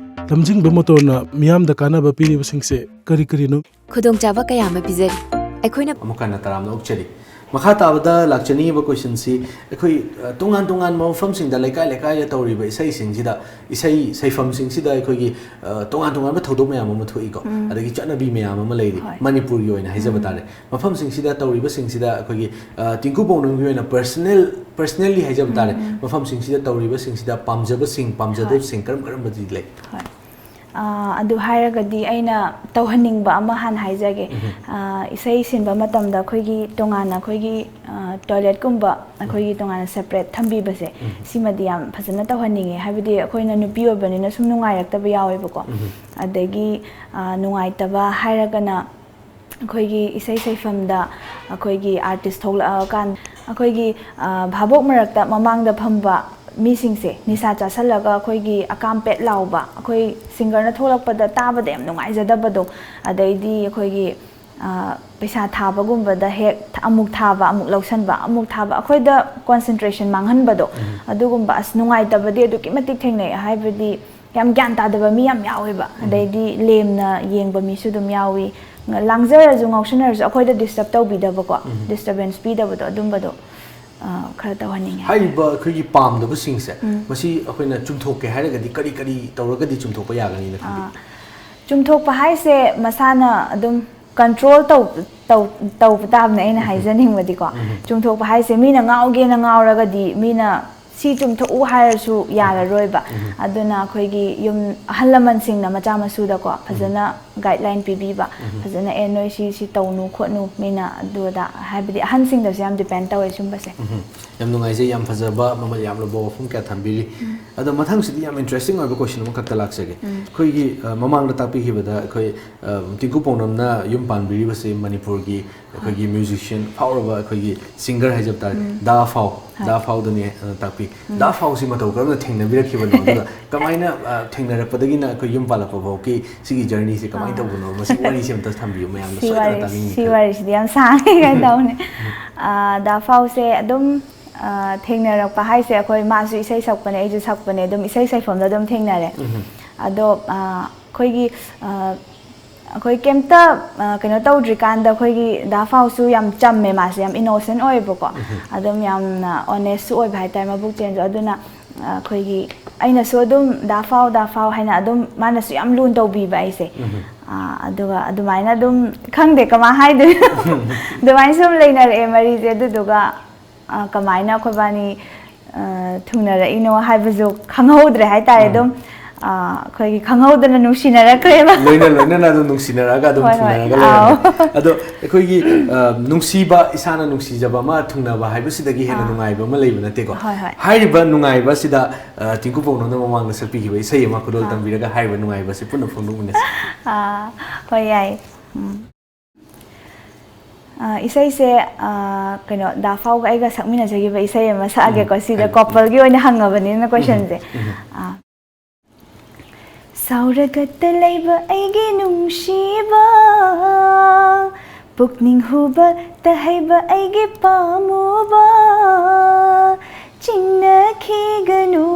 ꯂꯝꯖꯤꯡꯕ ꯃꯣꯇꯣꯔꯅ ꯃꯤꯌꯥꯝꯗ ꯀꯥꯟꯅꯕ ꯄꯤꯔꯤꯕꯁꯤꯡꯁꯦ ꯀꯔꯤ ꯀꯔꯤꯅꯣ? ꯈꯨꯗꯣꯡꯆꯥꯕ ꯀꯌꯥ ꯑꯃ ꯄꯤꯖꯔꯤ꯫ ꯑꯩꯈꯣꯏꯅ ꯑꯃꯨꯛ ꯍꯟꯅ ꯇꯔꯥꯝꯅ ꯑꯣꯛꯆꯔꯤ꯫ ꯃꯈꯥ ꯇꯥꯕꯗ ꯂꯥꯛꯆꯅꯤꯡꯉꯤꯕ questionꯁꯤ ꯑꯩꯈꯣꯏ, ꯑ, ꯇꯣꯉꯥꯟ ꯇꯣꯉꯥꯟꯕ ꯃꯐꯝꯁꯤꯡꯗ, ꯂꯩꯀꯥꯏ ꯂꯩꯀꯥꯏꯗ ꯇꯧꯔꯤꯕ ꯏꯁꯩꯁꯤꯡꯁꯤꯗ, ꯏꯁꯩ ꯁꯩꯐꯝꯁꯤꯡꯁꯤꯗ ꯑꯩꯈꯣꯏꯒꯤ, ꯑ, ꯇꯣꯉꯥꯟ ꯇꯣꯉꯥꯟꯕ ꯊꯧꯗꯣꯛ ꯃꯌꯥꯝ ꯑꯃ ꯊꯣꯛꯏꯀꯣ꯫ ꯎꯝ꯫ ꯑꯗꯒꯤ ꯆꯠꯅꯕꯤ ꯃꯌꯥꯝ ꯑꯃ ꯂꯩꯔꯤ꯫ ꯍꯣꯏ꯫ ꯃꯅꯤꯄꯨꯔꯒꯤ ꯑꯣꯏꯅ ꯍꯥꯏꯖꯕ ꯎꯝ꯫ ꯇꯥꯔꯦ꯫ ꯃꯐꯝꯁꯤꯡꯁꯤꯗ ꯇꯧꯔꯤꯕꯁꯤꯡꯁꯤꯗ ꯑꯩꯈꯣꯏꯒꯤ, ꯑ, ꯇꯤꯡꯀꯨ ꯄꯥꯎꯅꯝꯒꯤ ꯑꯣꯏꯅ personal, personally ꯍꯥꯏꯖꯕ ꯇꯥꯔꯦ꯫ ꯎꯝ, ꯎꯝ꯫ ꯃꯐꯝꯁꯤꯡꯁꯤꯗ ꯇꯧꯔꯤꯕꯁꯤꯡꯁꯤꯗ ꯄꯥꯝꯖꯕꯁꯤꯡ, ꯄꯥꯝꯖꯗꯕꯁꯤꯡ ꯍꯣꯏ꯫ ꯀꯔꯝ ꯀꯔꯝꯕꯗꯤ ꯂꯩ? ꯍꯣꯏ꯫ ꯑꯗꯨ ꯍꯥꯏꯔꯒꯗꯤ ꯑꯩꯅ ꯇꯧꯍꯟꯅꯤꯡꯕ ꯑꯃ ꯍꯥꯟꯅ ꯍꯥꯏꯖꯒꯦ꯫ ꯏꯁꯩ ꯁꯤꯟꯕ ꯃꯇꯝꯗ ꯑꯩꯈꯣꯏꯒꯤ ꯇꯣꯉꯥꯟꯅ ꯑꯩꯈꯣꯏꯒꯤ ꯇꯣꯏꯂꯦꯠꯀꯨꯝꯕ ꯑꯩꯈꯣꯏꯒꯤ ꯇꯣꯉꯥꯟꯅ ꯁꯦꯄꯔꯦꯠ ꯊꯝꯕꯤꯕꯁꯦ, ꯁꯤꯃꯗꯤ ꯌꯥꯝ ꯐꯖꯅ ꯇꯧꯍꯟꯅꯤꯡꯉꯦ꯫ ꯍꯥꯏꯕꯗꯤ ꯑꯩꯈꯣꯏꯅ ꯅꯨꯄꯤ ꯑꯣꯏꯕꯅꯤꯅ ꯁꯨꯝ ꯅꯨꯡꯉꯥꯏꯔꯛꯇꯕ ꯌꯥꯎꯋꯦꯕꯀꯣ꯫ ꯑꯗꯒꯤ ꯅꯨꯡꯉꯥꯏꯇꯕ ꯍꯥꯏꯔꯒꯅ ꯑꯩꯈꯣꯏꯒꯤ ꯏꯁꯩ ꯁꯩꯐꯝꯗ ꯑꯩꯈꯣꯏꯒꯤ ꯑꯥꯔꯇꯤꯁ ꯊꯣꯛꯂꯛꯑꯀꯥꯟꯗ ꯑꯩꯈꯣꯏꯒꯤ ꯚꯥꯕꯣꯛ ꯃꯔꯛꯇ ꯃꯃꯥꯡꯗ ꯐꯝꯕ ꯃꯤꯁꯤꯡꯁꯦ ꯅꯤꯁꯥ ꯆꯥꯁꯜꯂꯒ ꯑꯩꯈꯣꯏꯒꯤ ꯑꯀꯥꯝ ꯄꯦꯠ ꯂꯥꯎꯕ, ꯑꯩꯈꯣꯏ ꯁꯤꯡꯒꯔꯅ ꯊꯣꯛꯂꯛꯄꯗ ꯇꯥꯕꯗ ꯌꯥꯝ ꯅꯨꯡꯉꯥꯏꯖꯗꯕꯗꯣ, ꯑꯗꯩꯗꯤ ꯑꯩꯈꯣꯏꯒꯤ ꯄꯩꯁꯥ ꯊꯥꯕꯒꯨꯝꯕꯗ ꯍꯦꯛ ꯑꯃꯨꯛ ꯊꯥꯕ, ꯑꯃꯨꯛ ꯂꯧꯁꯟꯕ, ꯑꯃꯨꯛ ꯊꯥꯕ, ꯑꯩꯈꯣꯏꯗ ꯀꯣꯟꯁꯦꯟꯇ꯭ꯔꯦꯁꯟ ꯃꯥꯡꯍꯟꯕꯗꯣ, ꯑꯗꯨꯒꯨꯝꯕ ꯑꯁ ꯅꯨꯡꯉꯥꯏꯇꯕꯗꯤ ꯑꯗꯨꯛꯀꯤ ꯃꯇꯤꯛ ꯊꯦꯡꯅꯩ꯫ ꯍꯥꯏꯕꯗꯤ ꯌꯥꯝ ꯒ꯭ꯌꯥꯟ ꯇꯥꯗꯕ ꯃꯤ ꯌꯥꯝ ꯌꯥꯎꯋꯦꯕ꯫ ꯑꯗꯩꯗꯤ ꯂꯦꯝꯅ ꯌꯦꯡꯕ ꯃꯤꯁꯨ ꯑꯗꯨꯝ ꯌꯥꯎꯏ꯫ ꯂꯥꯡꯖꯔꯁꯨ ꯉꯥꯎꯁꯟꯅꯔꯁꯨ ꯑꯩꯈꯣꯏꯗ ꯗꯤꯁꯇꯔꯕ ꯇꯧꯕꯤꯗꯕꯀꯣ, ꯗꯤꯁꯇꯔꯕꯦꯟꯁ ꯄꯤꯗꯕꯗꯣ, ꯑꯗꯨꯝꯕꯗꯣ ꯈꯔ ꯇꯧꯍꯟꯅꯤꯡꯉꯦ ꯍꯥꯏꯇꯥꯔꯦ꯫ ꯍꯥꯏꯔꯤꯕ ꯑꯩꯈꯣꯏꯒꯤ ꯄꯥꯝꯗꯕꯁꯤꯡꯁꯦ, ꯃꯁꯤ ꯑꯩꯈꯣꯏꯅ ꯆꯨꯝꯊꯣꯛꯀꯦ ꯍꯥꯏꯔꯒꯗꯤ ꯀꯔꯤ ꯀꯔꯤ ꯇꯧꯔꯒꯗꯤ ꯆꯨꯝꯊꯣꯛꯄ ꯌꯥꯒꯅꯤꯅ ꯈꯟꯕꯤ? ꯆꯨꯝꯊꯣꯛꯄ ꯍꯥꯏꯁꯦ ꯃꯁꯥꯅ ꯑꯗꯨꯝ ꯀꯟꯇ꯭ꯔꯣꯜ ꯇꯧ ꯇꯧ ꯇꯧꯕ ꯇꯥꯕꯅꯦ꯫ ꯑꯩꯅ ꯍꯥꯏꯖꯅꯤꯡꯕꯗꯤꯀꯣ, ꯆꯨꯝꯊꯣꯛꯄ ꯍꯥꯏꯁꯦ ꯃꯤꯅ ꯉꯥꯎꯒꯦꯅ ꯉꯥꯎꯔꯒꯗꯤ, ꯃꯤꯅ ꯁꯤ ꯆꯨꯝꯊꯣꯛꯎ ꯍꯥꯏꯔꯁꯨ ꯌꯥꯔꯔꯣꯏꯕ꯫ ꯑꯗꯨꯅ ꯑꯩꯈꯣꯏꯒꯤ ꯌꯨꯝ ꯑꯍꯜ ꯂꯃꯟꯁꯤꯡꯅ ꯃꯆꯥ ꯃꯁꯨꯗꯀꯣ ꯐꯖꯅ ꯒꯥꯏꯗꯂꯥꯏꯟ ꯄꯤꯕꯤꯕ, ꯐꯖꯅ ꯑꯦ ꯅꯣꯏ ꯁꯤ ꯁꯤ ꯇꯧꯅꯨ ꯈꯣꯠꯅꯨ, ꯃꯤꯅ ꯑꯗꯨ ꯑꯗꯥ ꯍꯥꯏꯕꯗꯤ ꯑꯍꯟꯁꯤꯡꯗꯁꯨ ꯌꯥꯝ ꯗꯤꯄꯦꯟ ꯇꯧꯋꯦ ꯁꯨꯝꯕꯁꯦ꯫ ꯌꯥꯝ ꯅꯨꯡꯉꯥꯏꯖꯩ, ꯌꯥꯝ ꯐꯖꯕ ꯃꯃꯜ ꯌꯥꯝꯂꯕ ꯋꯥꯐꯝ ꯀꯌꯥ ꯊꯝꯕꯤꯔꯤ꯫ ꯑꯗꯣ ꯃꯊꯪꯁꯤꯗꯤ ꯌꯥꯝ ꯏꯟꯇꯔꯦꯁꯇꯤꯡ ꯑꯣꯏꯕ ꯀꯣꯏꯁꯟ ꯑꯃꯈꯛꯇ ꯂꯥꯛꯆꯒꯦ꯫ ꯑꯩꯈꯣꯏꯒꯤ ꯃꯃꯥꯡꯗ ꯇꯥꯛꯄꯤꯈꯤꯕꯗ ꯑꯩꯈꯣꯏ ꯇꯤꯡꯀꯨ ꯄꯥꯎꯅꯝꯅ ꯌꯨꯝ ꯄꯥꯟꯕꯤꯔꯤꯕꯁꯤ ꯃꯅꯤꯄꯨꯔꯒꯤ ꯑꯩꯈꯣꯏꯒꯤ ꯃ꯭ꯌꯨꯖꯤꯁꯤꯌꯟ ꯐꯥꯎꯔꯕ ꯑꯩꯈꯣꯏꯒꯤ ꯁꯤꯡꯒꯔ ꯍꯥꯏꯖꯕ ꯇꯥꯔꯦ, ꯗꯥ ꯐꯥꯎ, ꯗꯥ ꯐꯥꯎꯗꯅꯤ ꯇꯥꯛꯄꯤ꯫ ꯗꯥ ꯐꯥꯎꯁꯤ ꯃꯇꯧ ꯀꯔꯝꯅ ꯊꯦꯡꯅꯕꯤꯔꯛꯈꯤꯕꯅꯣ, ꯑꯗꯨꯒ ꯀꯃꯥꯏꯅ ꯊꯦꯡꯅꯔꯛꯄꯗꯒꯤꯅ ꯑꯩꯈꯣꯏ ꯌꯨꯝ ꯄꯥꯜꯂꯛꯄ ꯐꯥꯎꯒꯤ ꯁꯤꯒꯤ ꯖꯔꯅꯤꯁꯤ ꯀꯃꯥꯏꯅ ꯇꯧꯕꯅꯣ, ꯃꯁꯤ ꯋꯥꯔꯤꯁꯤ ꯑꯝꯇ ꯊꯝꯕꯤꯌꯨ, ꯃꯌꯥꯝꯅ ꯁꯣꯏꯗꯅ ꯇꯥꯅꯤꯡꯉꯤ꯫ ꯁꯤ ꯋꯥꯔꯤꯁꯤꯗꯤ ꯌꯥꯝ ꯁꯥꯡꯉꯦ ꯀꯩꯅꯣ ꯇꯧꯅꯤ꯫ ꯗꯥ ꯐꯥꯎꯁꯦ ꯑꯗꯨꯝ ꯊꯦꯡꯅꯔꯛꯄ ꯍꯥꯏꯁꯦ, ꯑꯩꯈꯣꯏ ꯃꯥꯁꯨ ꯏꯁꯩ ꯁꯛꯄꯅꯦ, ꯑꯩꯁꯨ ꯁꯛꯄꯅꯦ, ꯑꯗꯨꯝ ꯏꯁꯩ ꯁꯩꯐꯝꯗ ꯑꯗꯨꯝ ꯊꯦꯡꯅꯔꯦ꯫ ꯑꯗꯣ ꯑꯩꯈꯣꯏꯒꯤ ꯑꯩꯈꯣꯏ ꯀꯩꯝꯇ ꯀꯩꯅꯣ ꯇꯧꯗ꯭ꯔꯤꯀꯥꯟꯗ ꯑꯩꯈꯣꯏꯒꯤ ꯗꯥ ꯐꯥꯎꯁꯨ ꯌꯥꯝ ꯆꯝꯃꯦ, ꯃꯥꯁꯦ ꯌꯥꯝ ꯏꯅꯣꯁꯦꯟ ꯑꯣꯏꯌꯦꯕꯀꯣ꯫ ꯑꯗꯨꯝ ꯌꯥꯝꯅ ꯑꯣꯅꯦꯁꯁꯨ ꯑꯣꯏꯕ ꯍꯥꯏꯇꯥꯔꯦ, ꯃꯕꯨꯛ ꯆꯦꯟꯁꯨ꯫ ꯑꯗꯨꯅ ꯑꯩꯈꯣꯏꯒꯤ ꯑꯩꯅꯁꯨ ꯑꯗꯨꯝ ꯗꯥ ꯐꯥꯎ, ꯗꯥ ꯐꯥꯎ ꯍꯥꯏꯅ ꯑꯗꯨꯝ ꯃꯥꯅꯁꯨ ꯌꯥꯝ ꯂꯨꯅ ꯇꯧꯕꯤꯕ ꯑꯩꯁꯦ꯫ ꯑꯗꯨꯒ ꯑꯗꯨꯃꯥꯏꯅ ꯑꯗꯨꯝ ꯈꯪꯗꯦ ꯀꯃꯥꯏꯅ ꯍꯥꯏꯗꯣꯏꯅꯣ, ꯑꯗꯨꯃꯥꯏꯅ ꯁꯨꯝ ꯂꯩꯅꯔꯛꯑꯦ ꯃꯔꯤꯁꯦ꯫ ꯑꯗꯨꯗꯨꯒ ꯀꯃꯥꯏꯅ ꯑꯩꯈꯣꯏꯕꯥꯅꯤ ꯊꯨꯡꯅꯔꯛꯏꯅꯣ ꯍꯥꯏꯕꯁꯨ ꯈꯪꯍꯧꯗ꯭ꯔꯦ ꯍꯥꯏꯇꯥꯔꯦ꯫ ꯑꯗꯨꯝ ꯑꯩꯈꯣꯏꯒꯤ ꯈꯪꯍꯧꯗꯅ ꯅꯨꯡꯁꯤꯅꯔꯛꯈ꯭ꯔꯦꯕ꯫ ꯂꯣꯏꯅ ꯂꯣꯏꯅꯅ ꯑꯗꯨꯝ ꯅꯨꯡꯁꯤꯅꯔꯛꯑꯒ ꯑꯗꯨꯝ ꯊꯨꯡꯅꯔꯒ ꯂꯩꯔꯝꯃꯦ꯫ ꯑꯗꯣ ꯑꯩꯈꯣꯏꯒꯤ ꯅꯨꯡꯁꯤꯕ, ꯏꯁꯥꯅ ꯅꯨꯡꯁꯤꯖꯕ ꯑꯃ ꯊꯨꯡꯅꯕ ꯍꯥꯏꯕꯁꯤꯗꯒꯤ ꯍꯦꯟꯅ ꯅꯨꯡꯉꯥꯏꯕ ꯑꯃ ꯂꯩꯕ ꯅꯠꯇꯦꯀꯣ꯫ ꯍꯥꯏꯔꯤꯕ ꯅꯨꯡꯉꯥꯏꯕꯁꯤꯗ ꯇꯤꯡꯀꯨ ꯄꯥꯛꯅꯝꯅ ꯃꯃꯥꯡꯗ ꯁꯛꯄꯤꯈꯤꯕ ꯏꯁꯩ ꯑꯃ ꯈꯨꯗꯣꯜ ꯇꯝꯕꯤꯔꯒ ꯍꯥꯏꯔꯤꯕ ꯅꯨꯡꯉꯥꯏꯕꯁꯤ ꯄꯨꯟꯅ ꯐꯣꯡꯗꯣꯛꯃꯤꯟꯅꯁꯤ꯫ ꯍꯣꯏ, ꯌꯥꯏ꯫ ꯏꯁꯩꯁꯦ ꯀꯩꯅꯣ, ꯗꯥ ꯐꯥꯎꯒ ꯑꯩꯒ ꯁꯛꯃꯤꯟꯅꯖꯈꯤꯕ ꯏꯁꯩ ꯑꯃ ꯁꯛꯑꯒꯦꯀꯣ꯫ ꯁꯤꯗ ꯀꯣꯄꯜꯒꯤ ꯑꯣꯏꯅ ꯍꯪꯉꯕꯅꯤꯅ ꯀꯣꯏꯁꯟꯁꯦ꯫ ꯁꯥꯎꯔꯒꯇ ꯂꯩꯕ ꯑꯩꯒꯤ ꯅꯨꯡꯁꯤꯕ, ꯄꯨꯛꯅꯤꯡ ꯍꯨꯕ ꯇꯍꯩꯕ ꯑꯩꯒꯤ ꯄꯥꯝꯃꯨꯕ, ꯆꯤꯡꯅꯈꯤꯒꯅꯨ꯫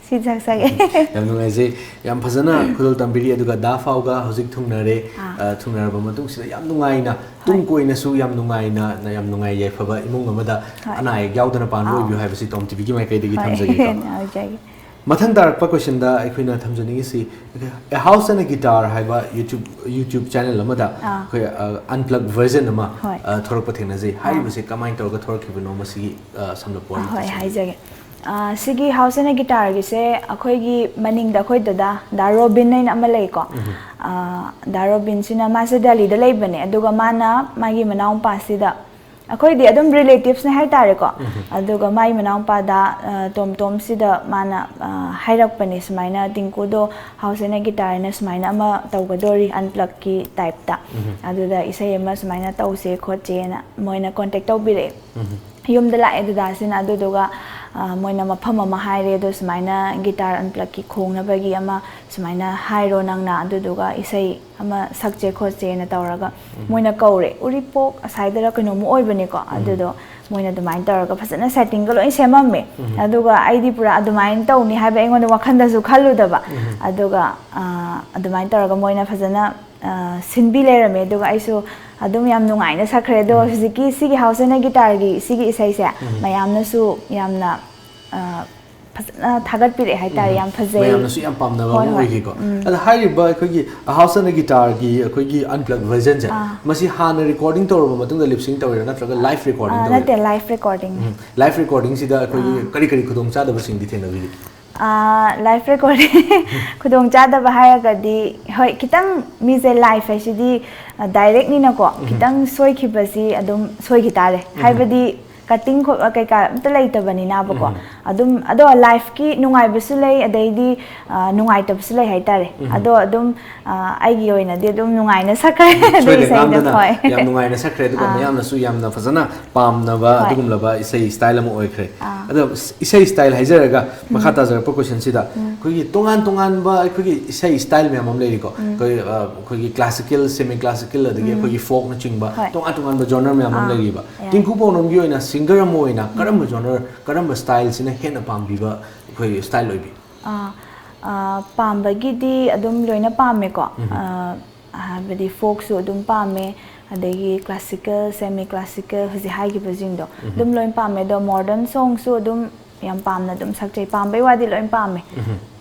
ꯁꯤ ꯁꯛꯆꯒꯦ꯫ ꯌꯥꯝ ꯅꯨꯡꯉꯥꯏꯖꯩ꯫ ꯌꯥꯝ ꯐꯖꯅ ꯈꯨꯗꯣꯜ ꯇꯝꯕꯤꯔꯤ꯫ ꯑꯗꯨꯒ ꯗꯥ ꯐꯥꯎꯒ ꯍꯧꯖꯤꯛ ꯊꯨꯡꯅꯔꯦ꯫ ꯊꯨꯡꯅꯔꯕ ꯃꯇꯨꯡꯁꯤꯗ ꯌꯥꯝ ꯅꯨꯡꯉꯥꯏꯅ, ꯇꯨꯡ ꯀꯣꯏꯅꯁꯨ ꯌꯥꯝ ꯅꯨꯡꯉꯥꯏꯅ, ꯌꯥꯝ ꯅꯨꯡꯉꯥꯏ ꯌꯥꯏꯐꯕ ꯏꯃꯨꯡ ꯑꯃꯗ ꯑꯅꯥ ꯑꯌꯦꯛ ꯌꯥꯎꯗꯅ ꯄꯥꯟꯕ ꯑꯣꯏꯕꯤꯌꯨ ꯍꯥꯏꯕꯁꯤ ꯇꯣꯝ ꯇꯤꯚꯤꯒꯤ ꯃꯥꯏꯀꯩꯗꯒꯤ ꯊꯝꯖꯒꯦꯀꯣ꯫ ꯃꯊꯪ ꯇꯥꯔꯛꯄ ꯀꯣꯏꯁꯟꯗ ꯑꯩꯈꯣꯏꯅ ꯊꯝꯖꯅꯤꯡꯉꯤꯁꯤ, A House and a Guitar ꯍꯥꯏꯕ YouTube, YouTube channel ꯑꯃꯗ ꯑꯩꯈꯣꯏ unplugged version ꯑꯃ ꯊꯣꯔꯛꯄ ꯊꯦꯡꯅꯖꯩ꯫ ꯍꯥꯏꯔꯤꯕꯁꯦ ꯀꯃꯥꯏꯅ ꯇꯧꯔꯒ ꯊꯣꯔꯛꯈꯤꯕꯅꯣ, ꯃꯁꯤꯒꯤ ꯁꯝꯂꯞꯄ ꯋꯥꯔꯤ ꯍꯣꯏ, ꯍꯥꯏꯖꯒꯦ꯫ ꯁꯤꯒꯤ House and a Guitarꯒꯤꯁꯦ ꯑꯩꯈꯣꯏꯒꯤ ꯃꯅꯤꯡꯗ ꯑꯩꯈꯣꯏ ꯗꯗꯥ, ꯗꯥ ꯔꯣꯕꯤꯟ ꯍꯥꯏꯅ ꯑꯃ ꯂꯩꯀꯣ꯫ ꯗꯥ ꯔꯣꯕꯤꯟꯁꯤꯅ, ꯃꯥꯁꯦ ꯗꯦꯜꯂꯤꯗ ꯂꯩꯕꯅꯦ, ꯑꯗꯨꯒ ꯃꯥꯅ ꯃꯥꯒꯤ ꯃꯅꯥꯎꯄꯥꯁꯤꯗ, ꯑꯩꯈꯣꯏꯗꯤ ꯑꯗꯨꯝ relatives ꯅꯦ ꯍꯥꯏꯇꯥꯔꯦꯀꯣ꯫ ꯑꯗꯨꯒ ꯃꯥꯒꯤ ꯃꯅꯥꯎꯄꯥꯗ, ꯇꯣꯝ ꯇꯣꯝꯁꯤꯗ ꯃꯥꯅ ꯍꯥꯏꯔꯛꯄꯅꯦ, ꯁꯨꯃꯥꯏꯅ ꯇꯤꯡꯀꯨꯗꯣ House and a Guitar ꯍꯥꯏꯅ ꯁꯨꯃꯥꯏꯅ ꯑꯃ ꯇꯧꯒꯗꯣꯔꯤ, unpluggedꯀꯤ typeꯇ꯫ ꯑꯗꯨꯗ ꯏꯁꯩ ꯑꯃ ꯁꯨꯃꯥꯏꯅ ꯇꯧꯁꯦ ꯈꯣꯠꯁꯦꯅ ꯃꯣꯏꯅ contact ꯇꯧꯕꯤꯔꯛꯑꯦ꯫ ꯌꯨꯝꯗ ꯂꯥꯛꯑꯦ ꯗꯗꯥꯁꯤꯅ꯫ ꯑꯗꯨꯗꯨꯒ ꯃꯣꯏꯅ ꯃꯐꯝ ꯑꯃ ꯍꯥꯏꯔꯦ, ꯑꯗꯣ ꯁꯨꯃꯥꯏꯅ guitar unpluggedꯀꯤ ꯈꯣꯡꯅꯕꯒꯤ ꯑꯃ ꯁꯨꯃꯥꯏꯅ ꯍꯥꯏꯔꯣ ꯅꯪꯅ, ꯑꯗꯨꯗꯨꯒ ꯏꯁꯩ ꯑꯃ ꯁꯛꯁꯦ ꯈꯣꯠꯁꯦꯅ ꯇꯧꯔꯒ ꯃꯣꯏꯅ ꯀꯧꯔꯦ꯫ ꯎꯔꯤꯄꯣꯛ ꯑꯁꯥꯏꯗꯔ ꯀꯩꯅꯣꯝꯃ ꯑꯣꯏꯕꯅꯦꯀꯣ꯫ ꯑꯗꯨꯗꯣ ꯃꯣꯏꯅ ꯑꯗꯨꯃꯥꯏꯅ ꯇꯧꯔꯒ ꯐꯖꯅ settingꯒ ꯂꯣꯏ ꯁꯦꯝꯃꯝꯃꯦ꯫ ꯑꯗꯨꯒ ꯑꯩꯗꯤ ꯄꯨꯔꯥ ꯑꯗꯨꯃꯥꯏꯅ ꯇꯧꯅꯤ ꯍꯥꯏꯕ ꯑꯩꯉꯣꯟꯗ ꯋꯥꯈꯜꯗꯁꯨ ꯈꯜꯂꯨꯗꯕ꯫ ꯑꯗꯨꯒ ꯑꯗꯨꯃꯥꯏꯅ ꯇꯧꯔꯒ ꯃꯣꯏꯅ ꯐꯖꯅ ꯁꯤꯟꯕꯤ ꯂꯩꯔꯝꯃꯦ꯫ ꯑꯗꯨꯒ ꯑꯩꯁꯨ ꯑꯗꯨꯝ ꯌꯥꯝ ꯅꯨꯡꯉꯥꯏꯅ ꯁꯛꯈ꯭ꯔꯦ꯫ ꯑꯗꯣ ꯍꯧꯖꯤꯛꯀꯤ ꯁꯤꯒꯤ House and a Guitarꯒꯤ ꯁꯤꯒꯤ ꯏꯁꯩꯁꯦ ꯃꯌꯥꯝꯅꯁꯨ ꯌꯥꯝꯅ ꯐꯖꯅ ꯊꯥꯒꯠꯄꯤꯔꯛꯑꯦ ꯍꯥꯏꯇꯥꯔꯦ꯫ ꯌꯥꯝ ꯐꯖꯩ꯫ ꯃꯌꯥꯝꯅꯁꯨ ꯌꯥꯝ ꯄꯥꯝꯅꯕ ꯑꯃ ꯑꯣꯏꯈꯤꯀꯣ꯫ ꯑꯗ ꯍꯥꯏꯔꯤꯕ ꯑꯩꯈꯣꯏꯒꯤ A House and a Guitarꯒꯤ ꯑꯩꯈꯣꯏꯒꯤ unplugged versionꯁꯦ, ꯃꯁꯤ ꯍꯥꯟꯅ recording ꯇꯧꯔꯕ ꯃꯇꯨꯡꯗ lip sync ꯇꯧꯔꯤꯔꯥ, ꯅꯠꯇ꯭ꯔꯒ live recording ꯇꯧꯔꯤꯔꯥ? ꯅꯠꯇꯦ, live recording꯫ Live recordingꯁꯤꯗ ꯑꯩꯈꯣꯏꯒꯤ ꯀꯔꯤ ꯀꯔꯤ ꯈꯨꯗꯣꯡꯆꯥꯗꯕꯁꯤꯡꯗꯤ ꯊꯦꯡꯅꯕꯤꯒꯦ? ꯂꯥꯏꯐ ꯔꯦꯀꯣꯔꯗꯤꯡ ꯈꯨꯗꯣꯡ ꯆꯥꯗꯕ ꯍꯥꯏꯔꯒꯗꯤ, ꯍꯣꯏ, ꯈꯤꯇꯪ ꯃꯤꯁꯦ ꯂꯥꯏꯐ ꯍꯥꯏꯁꯤꯗꯤ ꯗꯥꯏꯔꯦꯛꯅꯤꯅꯀꯣ, ꯈꯤꯇꯪ ꯁꯣꯏꯈꯤꯕꯁꯤ ꯑꯗꯨꯝ ꯁꯣꯏꯈꯤ ꯇꯥꯔꯦ꯫ ꯍꯥꯏꯕꯗꯤ ꯀꯠꯇꯤꯡ ꯀꯩꯀꯥ ꯑꯝꯇ ꯂꯩꯇꯕꯅꯤꯅꯕꯀꯣ꯫ ꯑꯗꯨꯝ ꯑꯗꯣ ꯂꯥꯏꯐꯀꯤ ꯅꯨꯡꯉꯥꯏꯕꯁꯨ ꯂꯩ, ꯑꯗꯩꯗꯤ ꯅꯨꯡꯉꯥꯏꯇꯕꯁꯨ ꯂꯩ ꯍꯥꯏꯇꯥꯔꯦ꯫ ꯑꯗꯣ ꯑꯗꯨꯝ ꯑꯩꯒꯤ ꯑꯣꯏꯅꯗꯤ ꯑꯗꯨꯝ ꯅꯨꯡꯉꯥꯏꯅ ꯁꯛꯈ꯭ꯔꯦ ꯑꯗꯨ ꯏꯁꯩꯗꯣ꯫ ꯍꯣꯏ, ꯌꯥꯝ ꯅꯨꯡꯉꯥꯏꯅ ꯁꯛꯈ꯭ꯔꯦ, ꯑꯗꯨꯒ ꯃꯌꯥꯝꯅꯁꯨ ꯌꯥꯝꯅ ꯐꯖꯅ ꯄꯥꯝꯅꯕ ꯑꯗꯨꯒꯨꯝꯂꯕ ꯏꯁꯩ ꯁ꯭ꯇꯥꯏꯜ ꯑꯃ ꯑꯣꯏꯈ꯭ꯔꯦ꯫ ꯑꯗꯣ ꯏꯁꯩ ꯁ꯭ꯇꯥꯏꯜ ꯍꯥꯏꯖꯔꯒ ꯃꯈꯥ ꯇꯥꯖꯔꯛꯄ ꯀꯣꯏꯁꯟꯁꯤꯗ, ꯑꯩꯈꯣꯏꯒꯤ ꯇꯣꯉꯥꯟ ꯇꯣꯉꯥꯟꯕ ꯑꯩꯈꯣꯏꯒꯤ ꯏꯁꯩ ꯁ꯭ꯇꯥꯏꯜ ꯃꯌꯥꯝ ꯑꯃ ꯂꯩꯔꯤꯀꯣ꯫ ꯑꯩꯈꯣꯏ ꯑꯩꯈꯣꯏꯒꯤ ꯀ꯭ꯂꯥꯁꯤꯀꯦꯜ, ꯁꯦꯃꯤ ꯀ꯭ꯂꯥꯁꯤꯀꯦꯜ, ꯑꯗꯒꯤ ꯑꯩꯈꯣꯏꯒꯤ ꯐꯣꯛꯅꯆꯤꯡꯕ ꯇꯣꯉꯥꯟ ꯇꯣꯉꯥꯟꯕ ꯖꯣꯅꯔ ꯃꯌꯥꯝ ꯑꯃ ꯂꯩꯔꯤꯕ꯫ ꯇꯤꯡꯀꯨ ꯄꯥꯎꯅꯝꯒꯤ ꯑꯣꯏꯅ ꯁꯤꯡꯒꯔ ꯑꯃ ꯑꯣꯏꯅ ꯀꯔꯝꯕ ꯖꯣꯅꯔ, ꯀꯔꯝꯕ ꯁ꯭ꯇꯥꯏꯜꯁꯤꯅ ꯍꯦꯟꯅ ꯄꯥꯝꯕꯤꯕ ꯑꯩꯈꯣꯏ ꯁ꯭ꯇꯥꯏꯜ ꯑꯣꯏꯕꯤ? ꯑꯥ, ꯑꯥ, ꯄꯥꯝꯕꯒꯤꯗꯤ ꯑꯗꯨꯝ ꯂꯣꯏꯅ ꯄꯥꯝꯃꯦꯀꯣ꯫ ꯑꯥ, ꯍꯥꯏꯕꯗꯤ ꯐꯣꯛꯁꯨ ꯑꯗꯨꯝ ꯄꯥꯝꯃꯦ, ꯑꯗꯒꯤ ꯀ꯭ꯂꯥꯁꯤꯀꯦꯜ, ꯁꯦꯃꯤ ꯀ꯭ꯂꯥꯁꯤꯀꯦꯜ ꯍꯧꯖꯤꯛ ꯍꯥꯏꯈꯤꯕꯁꯤꯡꯗꯣ ꯑꯗꯨꯝ ꯂꯣꯏ ꯄꯥꯝꯃꯦ꯫ ꯑꯗꯣ ꯃꯣꯗꯔꯟ ꯁꯣꯡꯁꯨ ꯑꯗꯨꯝ ꯌꯥꯝ ꯄꯥꯝꯅ ꯑꯗꯨꯝ ꯁꯛꯆꯩ, ꯄꯥꯝꯕꯩ ꯋꯥꯗꯤ ꯂꯣꯏ ꯄꯥꯝꯃꯦ꯫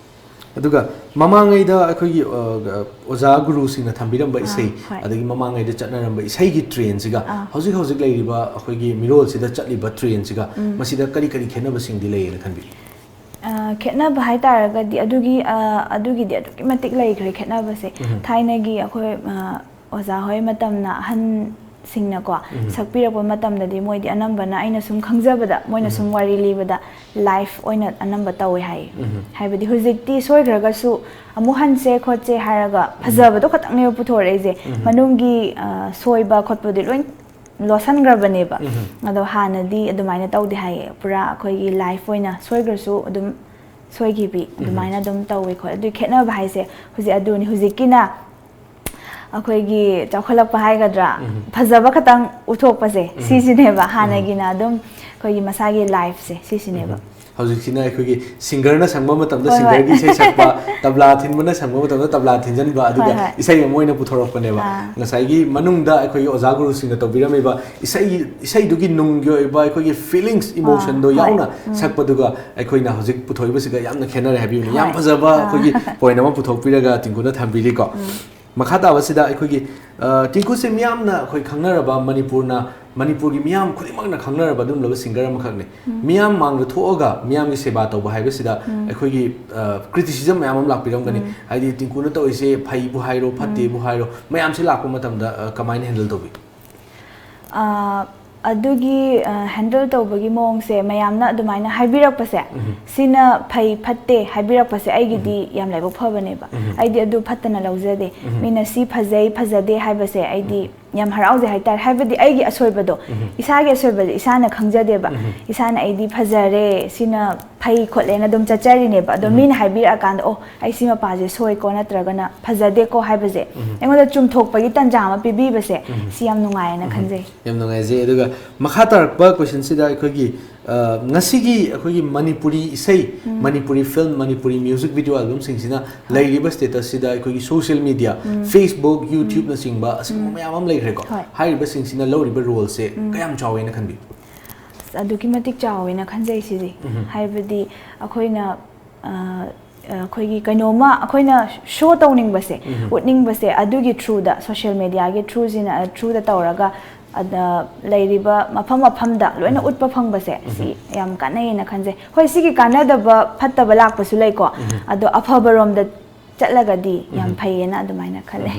ꯑꯗꯨꯒ ꯃꯃꯥꯡꯉꯩꯗ ꯑꯩꯈꯣꯏꯒꯤ ꯑꯣꯖꯥ ꯒꯨꯔꯨꯁꯤꯡꯅ ꯊꯝꯕꯤꯔꯝꯕ ꯏꯁꯩ, ꯑꯗꯒꯤ ꯃꯃꯥꯡꯉꯩꯗ ꯆꯠꯅꯔꯝꯕ ꯏꯁꯩꯒꯤ ꯇ꯭ꯔꯦꯟꯁꯤꯒ ꯍꯧꯖꯤꯛ ꯍꯧꯖꯤꯛ ꯂꯩꯔꯤꯕ ꯑꯩꯈꯣꯏꯒꯤ ꯃꯤꯔꯣꯜꯁꯤꯗ ꯆꯠꯂꯤꯕ ꯇ꯭ꯔꯦꯟꯁꯤꯒ ꯃꯁꯤꯗ ꯀꯔꯤ ꯀꯔꯤ ꯈꯦꯠꯅꯕꯁꯤꯡꯗꯤ ꯂꯩꯌꯦꯅ ꯈꯟꯕꯤ? ꯈꯦꯠꯅꯕ ꯍꯥꯏ ꯇꯥꯔꯒꯗꯤ ꯑꯗꯨꯒꯤ ꯑꯗꯨꯒꯤꯗꯤ ꯑꯗꯨꯛꯀꯤ ꯃꯇꯤꯛ ꯂꯩꯈ꯭ꯔꯦ ꯈꯦꯠꯅꯕꯁꯦ꯫ ꯊꯥꯏꯅꯒꯤ ꯑꯩꯈꯣꯏ ꯑꯣꯖꯥ ꯍꯣꯏ ꯃꯇꯝꯅ ꯑꯍꯟꯁꯤꯡꯅꯀꯣ ꯁꯛꯄꯤꯔꯛꯄ ꯃꯇꯝꯗꯗꯤ ꯃꯣꯏꯗꯤ ꯑꯅꯝꯕꯅ, ꯑꯩꯅ ꯁꯨꯝ ꯈꯪꯖꯕꯗ, ꯃꯣꯏꯅ ꯁꯨꯝ ꯋꯥꯔꯤ ꯂꯤꯕꯗ ꯂꯥꯏꯐ ꯑꯣꯏꯅ ꯑꯅꯝꯕ ꯇꯧꯋꯦ ꯍꯥꯏꯌꯦ꯫ ꯍꯥꯏꯕꯗꯤ ꯍꯧꯖꯤꯛꯇꯤ ꯁꯣꯏꯈ꯭ꯔꯒꯁꯨ ꯑꯃꯨꯛ ꯍꯟꯁꯦ ꯈꯣꯠꯁꯦ ꯍꯥꯏꯔꯒ ꯐꯖꯕꯗꯣ ꯈꯛꯇꯪꯅꯦꯕ ꯄꯨꯊꯣꯔꯛꯏꯁꯦ꯫ ꯃꯅꯨꯡꯒꯤ ꯁꯣꯏꯕ ꯈꯣꯠꯄꯗꯤ ꯂꯣꯏ ꯂꯣꯠꯁꯟꯈ꯭ꯔꯕꯅꯦꯕ꯫ ꯑꯗꯣ ꯍꯥꯟꯅꯗꯤ ꯑꯗꯨꯃꯥꯏꯅ ꯇꯧꯗꯦ ꯍꯥꯏꯌꯦ, ꯄꯨꯔꯥ ꯑꯩꯈꯣꯏꯒꯤ ꯂꯥꯏꯐ ꯑꯣꯏꯅ ꯁꯣꯏꯈ꯭ꯔꯁꯨ ꯑꯗꯨꯝ ꯁꯣꯏꯈꯤꯕꯤ ꯑꯗꯨꯃꯥꯏꯅ ꯑꯗꯨꯝ ꯇꯧꯋꯦ ꯈꯣꯠꯂꯦ꯫ ꯑꯗꯨꯒꯤ ꯈꯦꯠꯅꯕ ꯍꯥꯏꯁꯦ ꯍꯧꯖꯤꯛ ꯑꯗꯨꯅꯤ꯫ ꯍꯧꯖꯤꯛꯀꯤꯅ ꯑꯩꯈꯣꯏꯒꯤ ꯆꯥꯎꯈꯠꯂꯛꯄ ꯍꯥꯏꯒꯗ꯭ꯔꯥ, ꯐꯖꯕ ꯈꯛꯇꯪ ꯎꯠꯊꯣꯛꯄꯁꯦ, ꯁꯤꯁꯤꯅꯦꯕ꯫ ꯍꯥꯟꯅꯒꯤꯅ ꯑꯗꯨꯝ ꯑꯩꯈꯣꯏꯒꯤ ꯃꯁꯥꯒꯤ ꯂꯥꯏꯐꯁꯦ ꯁꯤꯁꯤꯅꯦꯕ꯫ ꯍꯧꯖꯤꯛꯁꯤꯅ ꯑꯩꯈꯣꯏꯒꯤ ꯁꯤꯡꯒꯔꯅ ꯁꯪꯕ ꯃꯇꯝꯗ ꯁꯤꯡꯒꯔꯒꯤ ꯏꯁꯩ ꯁꯛꯄ, ꯇꯕ꯭ꯂꯥ ꯊꯤꯟꯕꯅ ꯁꯪꯕ ꯃꯇꯝꯗ ꯇꯕ꯭ꯂꯥ ꯊꯤꯟꯖꯟꯕ, ꯑꯗꯨꯒ ꯏꯁꯩ ꯑꯃ ꯑꯣꯏꯅ ꯄꯨꯊꯣꯔꯛꯄꯅꯦꯕ꯫ ꯉꯁꯥꯏꯒꯤ ꯃꯅꯨꯡꯗ ꯑꯩꯈꯣꯏꯒꯤ ꯑꯣꯖꯥ ꯒꯨꯔꯨꯁꯤꯡꯅ ꯇꯧꯕꯤꯔꯝꯃꯤꯕ ꯏꯁꯩ, ꯏꯁꯩꯗꯨꯒꯤ ꯅꯨꯡꯒꯤ ꯑꯣꯏꯕ ꯑꯩꯈꯣꯏꯒꯤ ꯐꯤꯂꯤꯡꯁ, ꯏꯃꯣꯁꯟꯗꯣ ꯌꯥꯎꯅ ꯁꯛꯄꯗꯨꯒ ꯑꯩꯈꯣꯏꯅ ꯍꯧꯖꯤꯛ ꯄꯨꯊꯣꯛꯏꯕꯁꯤꯒ ꯌꯥꯝꯅ ꯈꯦꯠꯅꯔꯦ ꯍꯥꯏꯕꯤꯕꯅꯤ꯫ ꯌꯥꯝ ꯐꯖꯕ ꯑꯩꯈꯣꯏꯒꯤ ꯄꯣꯏꯟ ꯑꯃ ꯄꯨꯊꯣꯛꯄꯤꯔꯒ ꯇꯤꯡꯀꯨꯅ ꯊꯝꯕꯤꯔꯤꯀꯣ꯫ ꯃꯈꯥ ꯇꯥꯕꯁꯤꯗ ꯑꯩꯈꯣꯏꯒꯤ, ꯑ, ꯇꯤꯡꯀꯨꯁꯦ ꯃꯤꯌꯥꯝꯅ ꯑꯩꯈꯣꯏ ꯈꯪꯅꯔꯕ, ꯃꯅꯤꯄꯨꯔꯅ, ꯃꯅꯤꯄꯨꯔꯒꯤ ꯃꯤꯌꯥꯝ ꯈꯨꯗꯤꯡꯃꯛꯅ ꯈꯪꯅꯔꯕ ꯑꯗꯨꯒꯨꯝꯂꯕ singer ꯑꯃꯈꯛꯅꯤ꯫ ꯃꯤꯌꯥꯝ ꯃꯥꯡꯗ ꯊꯣꯛꯑꯒ ꯃꯤꯌꯥꯝꯒꯤ ꯁꯦꯕꯥ ꯇꯧꯕ ꯍꯥꯏꯕꯁꯤꯗ ꯑꯩꯈꯣꯏꯒꯤ, ꯑ, criticism ꯃꯌꯥꯝ ꯑꯃ ꯂꯥꯛꯄꯤꯔꯝꯒꯅꯤ꯫ ꯍꯥꯏꯗꯤ ꯇꯤꯡꯀꯨꯅ ꯇꯧꯔꯤꯁꯦ ꯐꯩꯕꯨ ꯍꯥꯏꯔꯣ, ꯐꯠꯇꯦꯕꯨ ꯍꯥꯏꯔꯣ, ꯃꯌꯥꯝꯁꯦ ꯂꯥꯛꯄ ꯃꯇꯝꯗ, ꯑ, ꯀꯃꯥꯏꯅ handle ꯇꯧꯕꯤ? ꯑ, ꯑꯗꯨꯒꯤ, ꯑ, handle ꯇꯧꯕꯒꯤ ꯃꯑꯣꯡꯁꯦ, ꯃꯌꯥꯝꯅ ꯑꯗꯨꯃꯥꯏꯅ ꯍꯥꯏꯕꯤꯔꯛꯄꯁꯦ, ꯁꯤꯅ ꯐꯩ ꯐꯠꯇꯦ ꯍꯥꯏꯕꯤꯔꯛꯄꯁꯦ, ꯑꯩꯒꯤꯗꯤ ꯌꯥꯝ ꯂꯥꯏꯕꯛ ꯐꯕꯅꯦꯕ꯫ ꯑꯩꯗꯤ ꯑꯗꯨ ꯐꯠꯇꯅ ꯂꯧꯖꯗꯦ꯫ ꯃꯤꯅ ꯁꯤ ꯐꯖꯩ ꯐꯖꯗꯦ ꯍꯥꯏꯕꯁꯦ ꯑꯩꯗꯤ ꯌꯥꯝ ꯍꯔꯥꯎꯖꯩ ꯍꯥꯏꯇꯥꯔꯦ꯫ ꯍꯥꯏꯕꯗꯤ ꯑꯩꯒꯤ ꯑꯁꯣꯏꯕꯗꯣ, ꯏꯁꯥꯒꯤ ꯑꯁꯣꯏꯕꯁꯦ ꯏꯁꯥꯅ ꯈꯪꯖꯗꯦꯕ꯫ ꯏꯁꯥꯅ ꯑꯩꯗꯤ ꯐꯖꯔꯦ, ꯁꯤꯅ ꯐꯩ ꯈꯣꯠꯂꯦꯅ ꯑꯗꯨꯝ ꯆꯠꯆꯔꯤꯅꯦꯕ꯫ ꯑꯗꯣ ꯃꯤꯅ ꯍꯥꯏꯕꯤꯔꯛꯑꯀꯥꯟꯗ, "ꯑꯣ, ꯑꯩ ꯁꯤ ꯃꯄꯥꯁꯦ ꯁꯣꯏꯀꯣ, ꯅꯠꯇ꯭ꯔꯒꯅ ꯐꯖꯗꯦꯀꯣ" ꯍꯥꯏꯕꯁꯦ ꯑꯩꯉꯣꯟꯗ ꯆꯨꯝꯊꯣꯛꯄꯒꯤ ꯇꯟꯖꯥ ꯑꯃ ꯄꯤꯕꯤꯕꯁꯦ, ꯁꯤ ꯌꯥꯝ ꯅꯨꯡꯉꯥꯏꯌꯦꯅ ꯈꯟꯖꯩ꯫ ꯌꯥꯝ ꯅꯨꯡꯉꯥꯏꯖꯩ꯫ ꯑꯗꯨꯒ ꯃꯈꯥ ꯇꯥꯔꯛꯄ questionꯁꯤꯗ ꯑꯩꯈꯣꯏꯒꯤ, ꯑ, ꯉꯁꯤꯒꯤ ꯑꯩꯈꯣꯏꯒꯤ ꯃꯅꯤꯄꯨꯔꯤ ꯏꯁꯩ, Manipuri film, Manipuri music video albumꯁꯤꯡꯁꯤꯅ ꯂꯩꯔꯤꯕ statusꯁꯤꯗ ꯑꯩꯈꯣꯏꯒꯤ social media, Facebook, YouTubeꯅꯆꯤꯡꯕ ꯑꯁꯤꯒꯨꯝꯕ ꯃꯌꯥꯝ ꯑꯃ ꯂꯩꯈ꯭ꯔꯦꯀꯣ꯫ ꯍꯣꯏ꯫ ꯍꯥꯏꯔꯤꯕꯁꯤꯡꯁꯤꯅ ꯂꯧꯔꯤꯕ roleꯁꯦ ꯀꯌꯥꯝ ꯆꯥꯎꯋꯦꯅ ꯈꯟꯕꯤ? ꯑꯁ, ꯑꯗꯨꯛꯀꯤ ꯃꯇꯤꯛ ꯆꯥꯎꯋꯦꯅ ꯈꯟꯖꯩ ꯁꯤꯗꯤ꯫ ꯍꯥꯏꯕꯗꯤ ꯑꯩꯈꯣꯏꯅ, ꯑ, ꯑ, ꯑꯩꯈꯣꯏꯒꯤ ꯀꯩꯅꯣꯝꯃ ꯑꯩꯈꯣꯏꯅ show ꯇꯧꯅꯤꯡꯕꯁꯦ, ꯎꯠꯅꯤꯡꯕꯁꯦ, ꯑꯗꯨꯒꯤ throughꯗ, social mediaꯒꯤ throughꯁꯤꯅ, throughꯗ ꯇꯧꯔꯒ, ꯑꯗ ꯂꯩꯔꯤꯕ ꯃꯐꯝ ꯃꯐꯝꯗ ꯂꯣꯏꯅ ꯎꯠꯄ ꯐꯪꯕꯁꯦ, ꯁꯤ ꯌꯥꯝ ꯀꯥꯟꯅꯩꯌꯦꯅ ꯈꯟꯖꯩ꯫ ꯍꯣꯏ, ꯁꯤꯒꯤ ꯀꯥꯟꯅꯗꯕ, ꯐꯠꯇꯕ ꯂꯥꯛꯄꯁꯨ ꯂꯩꯀꯣ, ꯑꯗꯣ ꯑꯐꯕꯔꯣꯝꯗ ꯆꯠꯂꯒꯗꯤ ꯌꯥꯝ ꯐꯩꯌꯦꯅ ꯑꯗꯨꯃꯥꯏꯅ ꯈꯜꯂꯦ꯫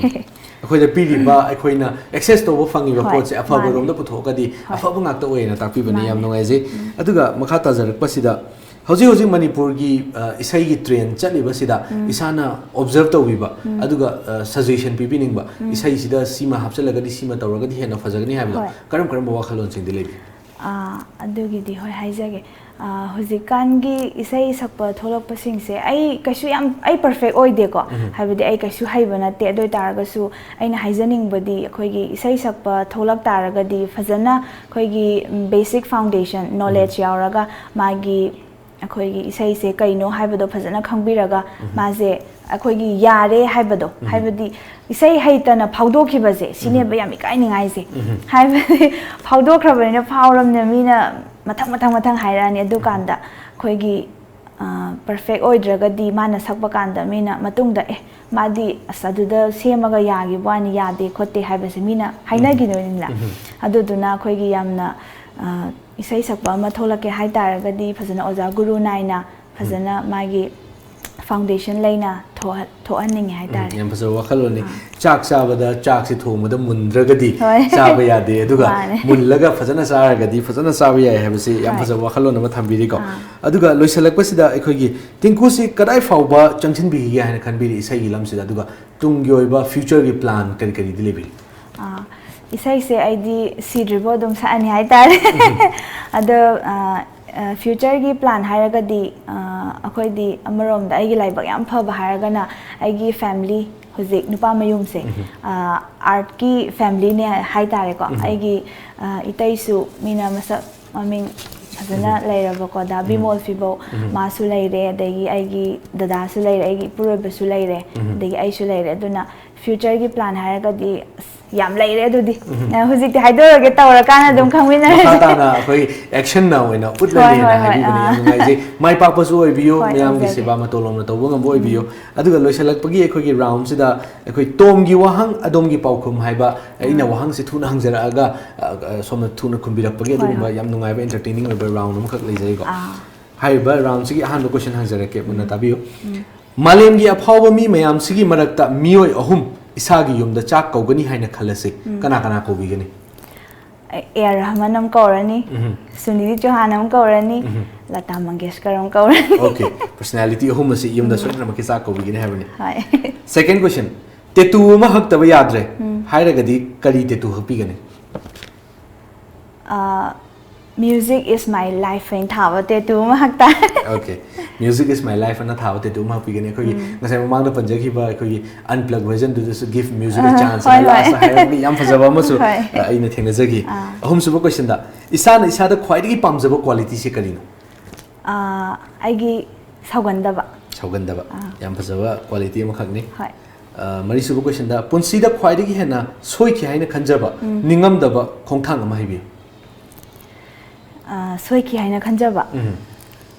ꯑꯩꯈꯣꯏꯗ ꯄꯤꯔꯤꯕ, ꯑꯩꯈꯣꯏꯅ access ꯇꯧꯕ ꯐꯪꯉꯤꯕ ꯍꯣꯏ, ꯄꯣꯠꯁꯦ ꯑꯐꯕ ꯃꯥꯅꯦ꯫ ꯔꯣꯝꯗ ꯄꯨꯊꯣꯛꯑꯒꯗꯤ ꯍꯣꯏ꯫ ꯑꯐꯕ ꯉꯥꯛꯇ ꯑꯣꯏꯌꯦꯅ ꯇꯥꯛꯄꯤꯕꯅꯦ꯫ ꯌꯥꯝ ꯃꯥꯅꯦ꯫ ꯅꯨꯡꯉꯥꯏꯖꯩ꯫ ꯑꯗꯨꯒ ꯃꯈꯥ ꯇꯥꯖꯔꯛꯄꯁꯤꯗ, ꯍꯧꯖꯤꯛ ꯍꯧꯖꯤꯛ ꯃꯅꯤꯄꯨꯔꯒꯤ, ꯑ, ꯏꯁꯩꯒꯤ trend ꯆꯠꯂꯤꯕꯁꯤꯗ ꯏꯁꯥꯅ observe ꯇꯧꯕꯤꯕ, ꯑꯗꯨꯒ, ꯑ, suggestion ꯄꯤꯕꯤꯅꯤꯡꯕ, ꯏꯁꯩꯁꯤꯗ ꯁꯤꯃ ꯍꯥꯞꯆꯤꯜꯂꯒꯗꯤ, ꯁꯤꯃ ꯇꯧꯔꯒꯗꯤ ꯍꯦꯟꯅ ꯐꯖꯒꯅꯤ ꯍꯥꯏꯕꯗꯣ, ꯍꯣꯏ꯫ ꯀꯔꯝ ꯀꯔꯝꯕ ꯋꯥꯈꯜꯂꯣꯟꯁꯤꯡꯗꯤ ꯂꯩꯕꯤ? ꯑꯥ, ꯑꯗꯨꯒꯤꯗꯤ ꯍꯣꯏ ꯍꯥꯏꯖꯒꯦ꯫ ꯑꯥ, ꯍꯧꯖꯤꯛꯀꯥꯟꯒꯤ ꯏꯁꯩ ꯁꯛꯄ ꯊꯣꯛꯂꯛꯄꯁꯤꯡꯁꯦ, ꯑꯩ ꯀꯩꯁꯨ ꯌꯥꯝ, ꯑꯩ perfect ꯑꯣꯏꯗꯦꯀꯣ꯫ ꯍꯥꯏꯕꯗꯤ ꯑꯩ ꯀꯩꯁꯨ ꯍꯩꯕ ꯅꯠꯇꯦ꯫ ꯑꯗꯨ ꯑꯣꯏ ꯇꯥꯔꯒꯁꯨ ꯑꯩꯅ ꯍꯥꯏꯖꯅꯤꯡꯕꯗꯤ, ꯑꯩꯈꯣꯏꯒꯤ ꯏꯁꯩ ꯁꯛꯄ ꯊꯣꯛꯂꯛ ꯇꯥꯔꯒꯗꯤ ꯐꯖꯅ ꯑꯩꯈꯣꯏꯒꯤ, ꯎꯝ, basic foundation knowledge ꯌꯥꯎꯔꯒ, ꯃꯥꯒꯤ, ꯑꯩꯈꯣꯏꯒꯤ ꯏꯁꯩꯁꯦ ꯀꯩꯅꯣ ꯍꯥꯏꯕꯗꯣ ꯐꯖꯅ ꯈꯪꯕꯤꯔꯒ, ꯃꯥꯁꯦ ꯑꯩꯈꯣꯏꯒꯤ ꯌꯥꯔꯦ ꯍꯥꯏꯕꯗꯣ, ꯍꯥꯏꯕꯗꯤ ꯏꯁꯩ ꯍꯩꯇꯅ ꯐꯥꯎꯗꯣꯛꯈꯤꯕꯁꯦ, ꯁꯤꯅꯦꯕ ꯌꯥꯝ ꯏꯀꯥꯏꯅꯤꯡꯉꯥꯏꯁꯦ꯫ ꯍꯥꯏꯕꯗꯤ ꯐꯥꯎꯗꯣꯛꯈ꯭ꯔꯕꯅꯤꯅ, ꯐꯥꯎꯔꯕꯅꯤꯅ, ꯃꯤꯅ ꯃꯊꯪ ꯃꯊꯪ ꯃꯊꯪ ꯍꯥꯏꯔꯛꯑꯅꯤ꯫ ꯑꯗꯨꯀꯥꯟꯗ ꯑꯩꯈꯣꯏꯒꯤ ꯄꯔꯐꯦꯛ ꯑꯣꯏꯗ꯭ꯔꯒꯗꯤ ꯃꯥꯅ ꯁꯛꯄ ꯀꯥꯟꯗ ꯃꯤꯅ ꯃꯇꯨꯡꯗ, "ꯑꯦ, ꯃꯥꯗꯤ ꯑꯁ ꯑꯗꯨꯗ ꯁꯦꯝꯃꯒ ꯌꯥꯈꯤꯕ ꯋꯥꯅꯤ, ꯌꯥꯗꯦ ꯈꯣꯠꯇꯦ" ꯍꯥꯏꯕꯁꯦ ꯃꯤꯅ ꯍꯥꯏꯅꯈꯤꯗꯣꯏꯅꯤꯅ꯫ ꯑꯗꯨꯗꯨꯅ ꯑꯩꯈꯣꯏꯒꯤ ꯌꯥꯝꯅ, ꯑ, ꯏꯁꯩ ꯁꯛꯄ ꯑꯃ ꯊꯣꯛꯂꯛꯀꯦ ꯍꯥꯏ ꯇꯥꯔꯒꯗꯤ ꯐꯖꯅ ꯑꯣꯖꯥ ꯒꯨꯔꯨ ꯅꯥꯏꯅ, ꯐꯖꯅ ꯃꯥꯒꯤ ꯐꯥꯎꯟꯗꯦꯁꯟ ꯂꯩꯅ ꯊꯣꯛꯍ-, ꯊꯣꯛꯍꯟꯅꯤꯡꯉꯦ ꯍꯥꯏꯇꯥꯔꯦ꯫ ꯎꯝ, ꯌꯥꯝ ꯐꯖꯕ ꯋꯥꯈꯜꯂꯣꯟꯅꯤ꯫ ꯑꯥ꯫ ꯆꯥꯛ ꯆꯥꯕꯗ ꯆꯥꯛꯁꯤ ꯊꯣꯡꯕꯗ ꯃꯨꯟꯗ꯭ꯔꯒꯗꯤ ꯍꯣꯏ꯫ ꯆꯥꯕ ꯌꯥꯗꯦ, ꯑꯗꯨꯒ ꯃꯥꯅꯦ꯫ ꯃꯨꯜꯂꯒ ꯐꯖꯅ ꯆꯥꯔꯒꯗꯤ ꯐꯖꯅ ꯆꯥꯕ ꯌꯥꯏ ꯍꯥꯏꯕꯁꯤ ꯌꯥꯝ ꯍꯣꯏ꯫ ꯐꯖꯕ ꯋꯥꯈꯜꯂꯣꯟ ꯑꯃ ꯊꯝꯕꯤꯔꯤꯀꯣ꯫ ꯑꯥ꯫ ꯑꯗꯨꯒ ꯂꯣꯏꯁꯤꯜꯂꯛꯄꯁꯤꯗ ꯑꯩꯈꯣꯏꯒꯤ ꯇꯤꯡꯀꯨꯁꯤ ꯀꯗꯥꯏ ꯐꯥꯎꯕ ꯆꯪꯁꯤꯟꯕꯤꯈꯤꯒꯦ ꯍꯥꯏꯅ ꯈꯟꯕꯤꯔꯤ ꯏꯁꯩꯒꯤ ꯂꯝꯁꯤꯗ, ꯑꯗꯨꯒ ꯇꯨꯡꯒꯤ ꯑꯣꯏꯕ ꯐ꯭ꯌꯨꯆꯔꯒꯤ ꯄ꯭ꯂꯥꯟ ꯀꯔꯤ ꯀꯔꯤꯗꯤ ꯂꯩꯕꯤꯔꯤ? ꯑꯥ, ꯏꯁꯩꯁꯦ ꯑꯩꯗꯤ ꯁꯤꯗ꯭ꯔꯤꯕꯣ ꯑꯗꯨꯝ ꯁꯛꯑꯅꯤ ꯍꯥꯏꯇꯥꯔꯦ꯫ ꯑꯗꯣ, ꯑꯥ, ꯑꯥ, ꯐ꯭ꯌꯨꯆꯔꯒꯤ ꯄ꯭ꯂꯥꯟ ꯍꯥꯏꯔꯒꯗꯤ, ꯑꯥ, ꯑꯩꯈꯣꯏꯗꯤ ꯑꯃꯔꯣꯝꯗ ꯑꯩꯒꯤ ꯂꯥꯏꯕꯛ ꯌꯥꯝ ꯐꯕ ꯍꯥꯏꯔꯒꯅ ꯑꯩꯒꯤ ꯐꯦꯃꯤꯂꯤ ꯍꯧꯖꯤꯛ ꯅꯨꯄꯥ ꯃꯌꯨꯝꯁꯦ, ꯑꯥ, ꯑꯥꯔꯠꯀꯤ ꯐꯦꯃꯤꯂꯤꯅꯦ ꯍꯥꯏꯇꯥꯔꯦꯀꯣ꯫ ꯑꯩꯒꯤ, ꯑꯥ, ꯏꯇꯩꯁꯨ ꯃꯤꯅ ꯃꯁꯛ ꯃꯃꯤꯡ ꯐꯖꯅ ꯂꯩꯔꯕꯀꯣ, ꯗꯥ ꯕꯤꯃꯣꯜ ꯐꯤꯕꯧ, ꯃꯥꯁꯨ ꯂꯩꯔꯦ, ꯑꯗꯒꯤ ꯑꯩꯒꯤ ꯗꯗꯥꯁꯨ ꯂꯩꯔꯦ, ꯑꯩꯒꯤ ꯏꯄꯨꯔꯣꯏꯕꯁꯨ ꯂꯩꯔꯦ, ꯑꯗꯒꯤ ꯑꯩꯁꯨ ꯂꯩꯔꯦ꯫ ꯑꯗꯨꯅ ꯐ꯭ꯌꯨꯆꯔꯒꯤ ꯄ꯭ꯂꯥꯟ ꯍꯥꯏꯔꯒꯗꯤ ꯑꯁ, ꯌꯥꯝ ꯂꯩꯔꯦ ꯑꯗꯨꯗꯤ꯫ ꯑ, ꯍꯧꯖꯤꯛꯇꯤ ꯍꯥꯏꯗꯣꯛꯑꯒꯦ, ꯇꯧꯔꯀꯥꯟꯗ ꯑꯗꯨꯝ ꯈꯪꯃꯤꯟꯅꯔꯁꯦ꯫ ꯃꯈꯥ ꯇꯥꯅ ꯑꯩꯈꯣꯏ ꯑꯦꯛꯁꯟꯅ ꯑꯣꯏꯅ ꯎꯠꯂꯅꯤꯅ ꯍꯣꯏ, ꯍꯣꯏ, ꯍꯥꯏꯕꯤꯕꯅꯤ꯫ ꯑꯥ꯫ ꯌꯥꯝ ꯅꯨꯡꯉꯥꯏꯖꯩ꯫ ꯃꯥꯏ ꯄꯥꯛꯄꯁꯨ ꯑꯣꯏꯕꯤꯌꯨ, ꯍꯣꯏ, ꯃꯌꯥꯝꯒꯤ ꯑꯣꯏꯖꯒꯦ꯫ ꯁꯦꯕꯥ ꯃꯇꯧ ꯂꯣꯝꯅ ꯇꯧꯕ ꯉꯝꯕ ꯑꯣꯏꯕꯤꯌꯨ꯫ ꯑꯗꯨꯒ ꯂꯣꯏꯁꯤꯜꯂꯛꯄꯒꯤ ꯑꯩꯈꯣꯏꯒꯤ ꯔꯥꯎꯟꯁꯤꯗ ꯑꯩꯈꯣꯏ ꯇꯣꯝꯒꯤ ꯋꯥꯍꯪ, ꯑꯗꯣꯝꯒꯤ ꯄꯥꯎꯈꯨꯝ ꯍꯥꯏꯕ, ꯑꯩꯅ ꯋꯥꯍꯪꯁꯤ ꯊꯨꯅ ꯍꯪꯖꯔꯛꯑꯒ, ꯑ, ꯑ, ꯁꯣꯝꯅ ꯊꯨꯅ ꯈꯨꯝꯕꯤꯔꯛꯄꯒꯤ ꯍꯣꯏ, ꯑꯗꯨꯒꯨꯝꯕ ꯍꯣꯏ꯫ ꯌꯥꯝ ꯅꯨꯡꯉꯥꯏꯕ, ꯏꯟꯇꯔꯇꯦꯅꯤꯡ ꯑꯣꯏꯕ ꯔꯥꯎꯟ ꯑꯃꯈꯛ ꯂꯩꯖꯩꯀꯣ꯫ ꯑꯥ꯫ ꯍꯥꯏꯔꯤꯕ ꯔꯥꯎꯟꯁꯤꯒꯤ ꯑꯍꯥꯟꯕ ꯀꯣꯏꯁꯟ ꯍꯪꯖꯔꯛꯀꯦ, ꯃꯨꯟꯅ ꯇꯥꯕꯤꯌꯨ꯫ ꯃꯥꯂꯦꯝꯒꯤ ꯑꯐꯥꯎꯕ ꯃꯤ ꯃꯌꯥꯝꯁꯤꯒꯤ ꯃꯔꯛꯇ ꯃꯤꯑꯣꯏ ꯑꯍꯨꯝ ꯏꯁꯥꯒꯤ ꯌꯨꯝꯗ ꯆꯥꯛ ꯀꯧꯒꯅꯤ ꯍꯥꯏꯅ ꯈꯜꯂꯁꯤ, ꯀꯅꯥ ꯀꯅꯥ ꯀꯧꯕꯤꯒꯅꯤ? ꯑꯦ ꯑꯥꯔ ꯔꯍꯃꯟ ꯑꯃ ꯀꯧꯔꯅꯤ, ꯎꯝꯍꯨꯝ꯫ ꯁꯨꯅꯤꯗꯤ ꯆꯧꯍꯥꯟ ꯑꯃ ꯀꯧꯔꯅꯤ, ꯎꯝꯍꯨꯝ꯫ ꯂꯇꯥ ꯃꯪꯒꯦꯁꯀꯔ ꯑꯃ ꯀꯧꯔꯅꯤ꯫ ꯑꯣꯀꯦ, ꯄꯔꯁꯣꯅꯥꯂꯤꯇꯤ ꯑꯍꯨꯝ ꯑꯁꯤ ꯌꯨꯝꯗ ꯁꯣꯏꯗꯅꯃꯛꯀꯤ ꯆꯥꯛ ꯀꯧꯕꯤꯒꯅꯤ ꯍꯥꯏꯕꯅꯤ꯫ ꯍꯣꯏ꯫ ꯁꯦꯀꯦꯟ ꯀꯣꯏꯁꯟ, ꯇꯦꯇꯨ ꯑꯃ ꯍꯛꯇꯕ ꯌꯥꯗ꯭ꯔꯦ ꯍꯥꯏꯔꯒꯗꯤ ꯀꯔꯤ ꯇꯦꯇꯨ ꯍꯛꯄꯤꯒꯅꯤ? ꯑꯥ, "Music is my life" ꯑꯣꯏꯅ ꯊꯥꯕ ꯇꯦꯇꯨ ꯑꯃ ꯍꯛꯇꯥꯔꯦ꯫ Okay, "Music is my life" ꯑꯅ ꯊꯥꯕ ꯇꯦꯇꯨ ꯑꯃ ꯍꯛꯄꯤꯒꯅꯤ꯫ ꯑꯩꯈꯣꯏꯒꯤ ꯉꯁꯥꯏ ꯃꯃꯥꯡꯗ ꯄꯟꯖꯈꯤꯕ ꯑꯩꯈꯣꯏꯒꯤ unplug ꯚꯔꯖꯟꯗꯨꯗꯁꯨ "Give music a chance" ꯍꯥꯏꯅ ꯍꯣꯏ, ꯍꯣꯏ꯫ ꯂꯥꯁꯇ ꯍꯥꯏꯔꯝꯕꯒꯤ ꯌꯥꯝ ꯐꯖꯕ ꯑꯃꯁꯨ, ꯍꯣꯏ꯫ ꯑ, ꯑꯩꯅ ꯊꯦꯡꯅꯖꯈꯤ꯫ ꯑꯥ꯫ ꯑꯍꯨꯝꯁꯨꯕ ꯀꯣꯏꯁꯟꯗ, ꯏꯁꯥꯅ ꯏꯁꯥꯗ ꯈ꯭ꯋꯥꯏꯗꯒꯤ ꯄꯥꯝꯖꯕ ꯀ꯭ꯋꯥꯂꯤꯇꯤꯁꯦ ꯀꯔꯤꯅꯣ? ꯑꯥ, ꯑꯩꯒꯤ ꯁꯥꯎꯒꯟꯗꯕ꯫ ꯁꯥꯎꯒꯟꯗꯕ꯫ ꯑꯥ꯫ ꯌꯥꯝ ꯐꯖꯕ ꯀ꯭ꯋꯥꯂꯤꯇꯤ ꯑꯃꯈꯛꯅꯤ꯫ ꯍꯣꯏ꯫ ꯑ, ꯃꯔꯤꯁꯨꯕ ꯀꯣꯏꯁꯟꯗ, ꯄꯨꯟꯁꯤꯗ ꯈ꯭ꯋꯥꯏꯗꯒꯤ ꯍꯦꯟꯅ ꯁꯣꯏꯈꯤ ꯍꯥꯏꯅ ꯈꯟꯖꯕ, ꯅꯤꯡꯉꯝꯗꯕ ꯈꯣꯡꯊꯥꯡ ꯑꯃ ꯍꯥꯏꯕꯤꯌꯨ꯫ ꯑ, ꯁꯣꯏꯈꯤ ꯍꯥꯏꯅ ꯈꯟꯖꯕ? ꯎꯝ꯫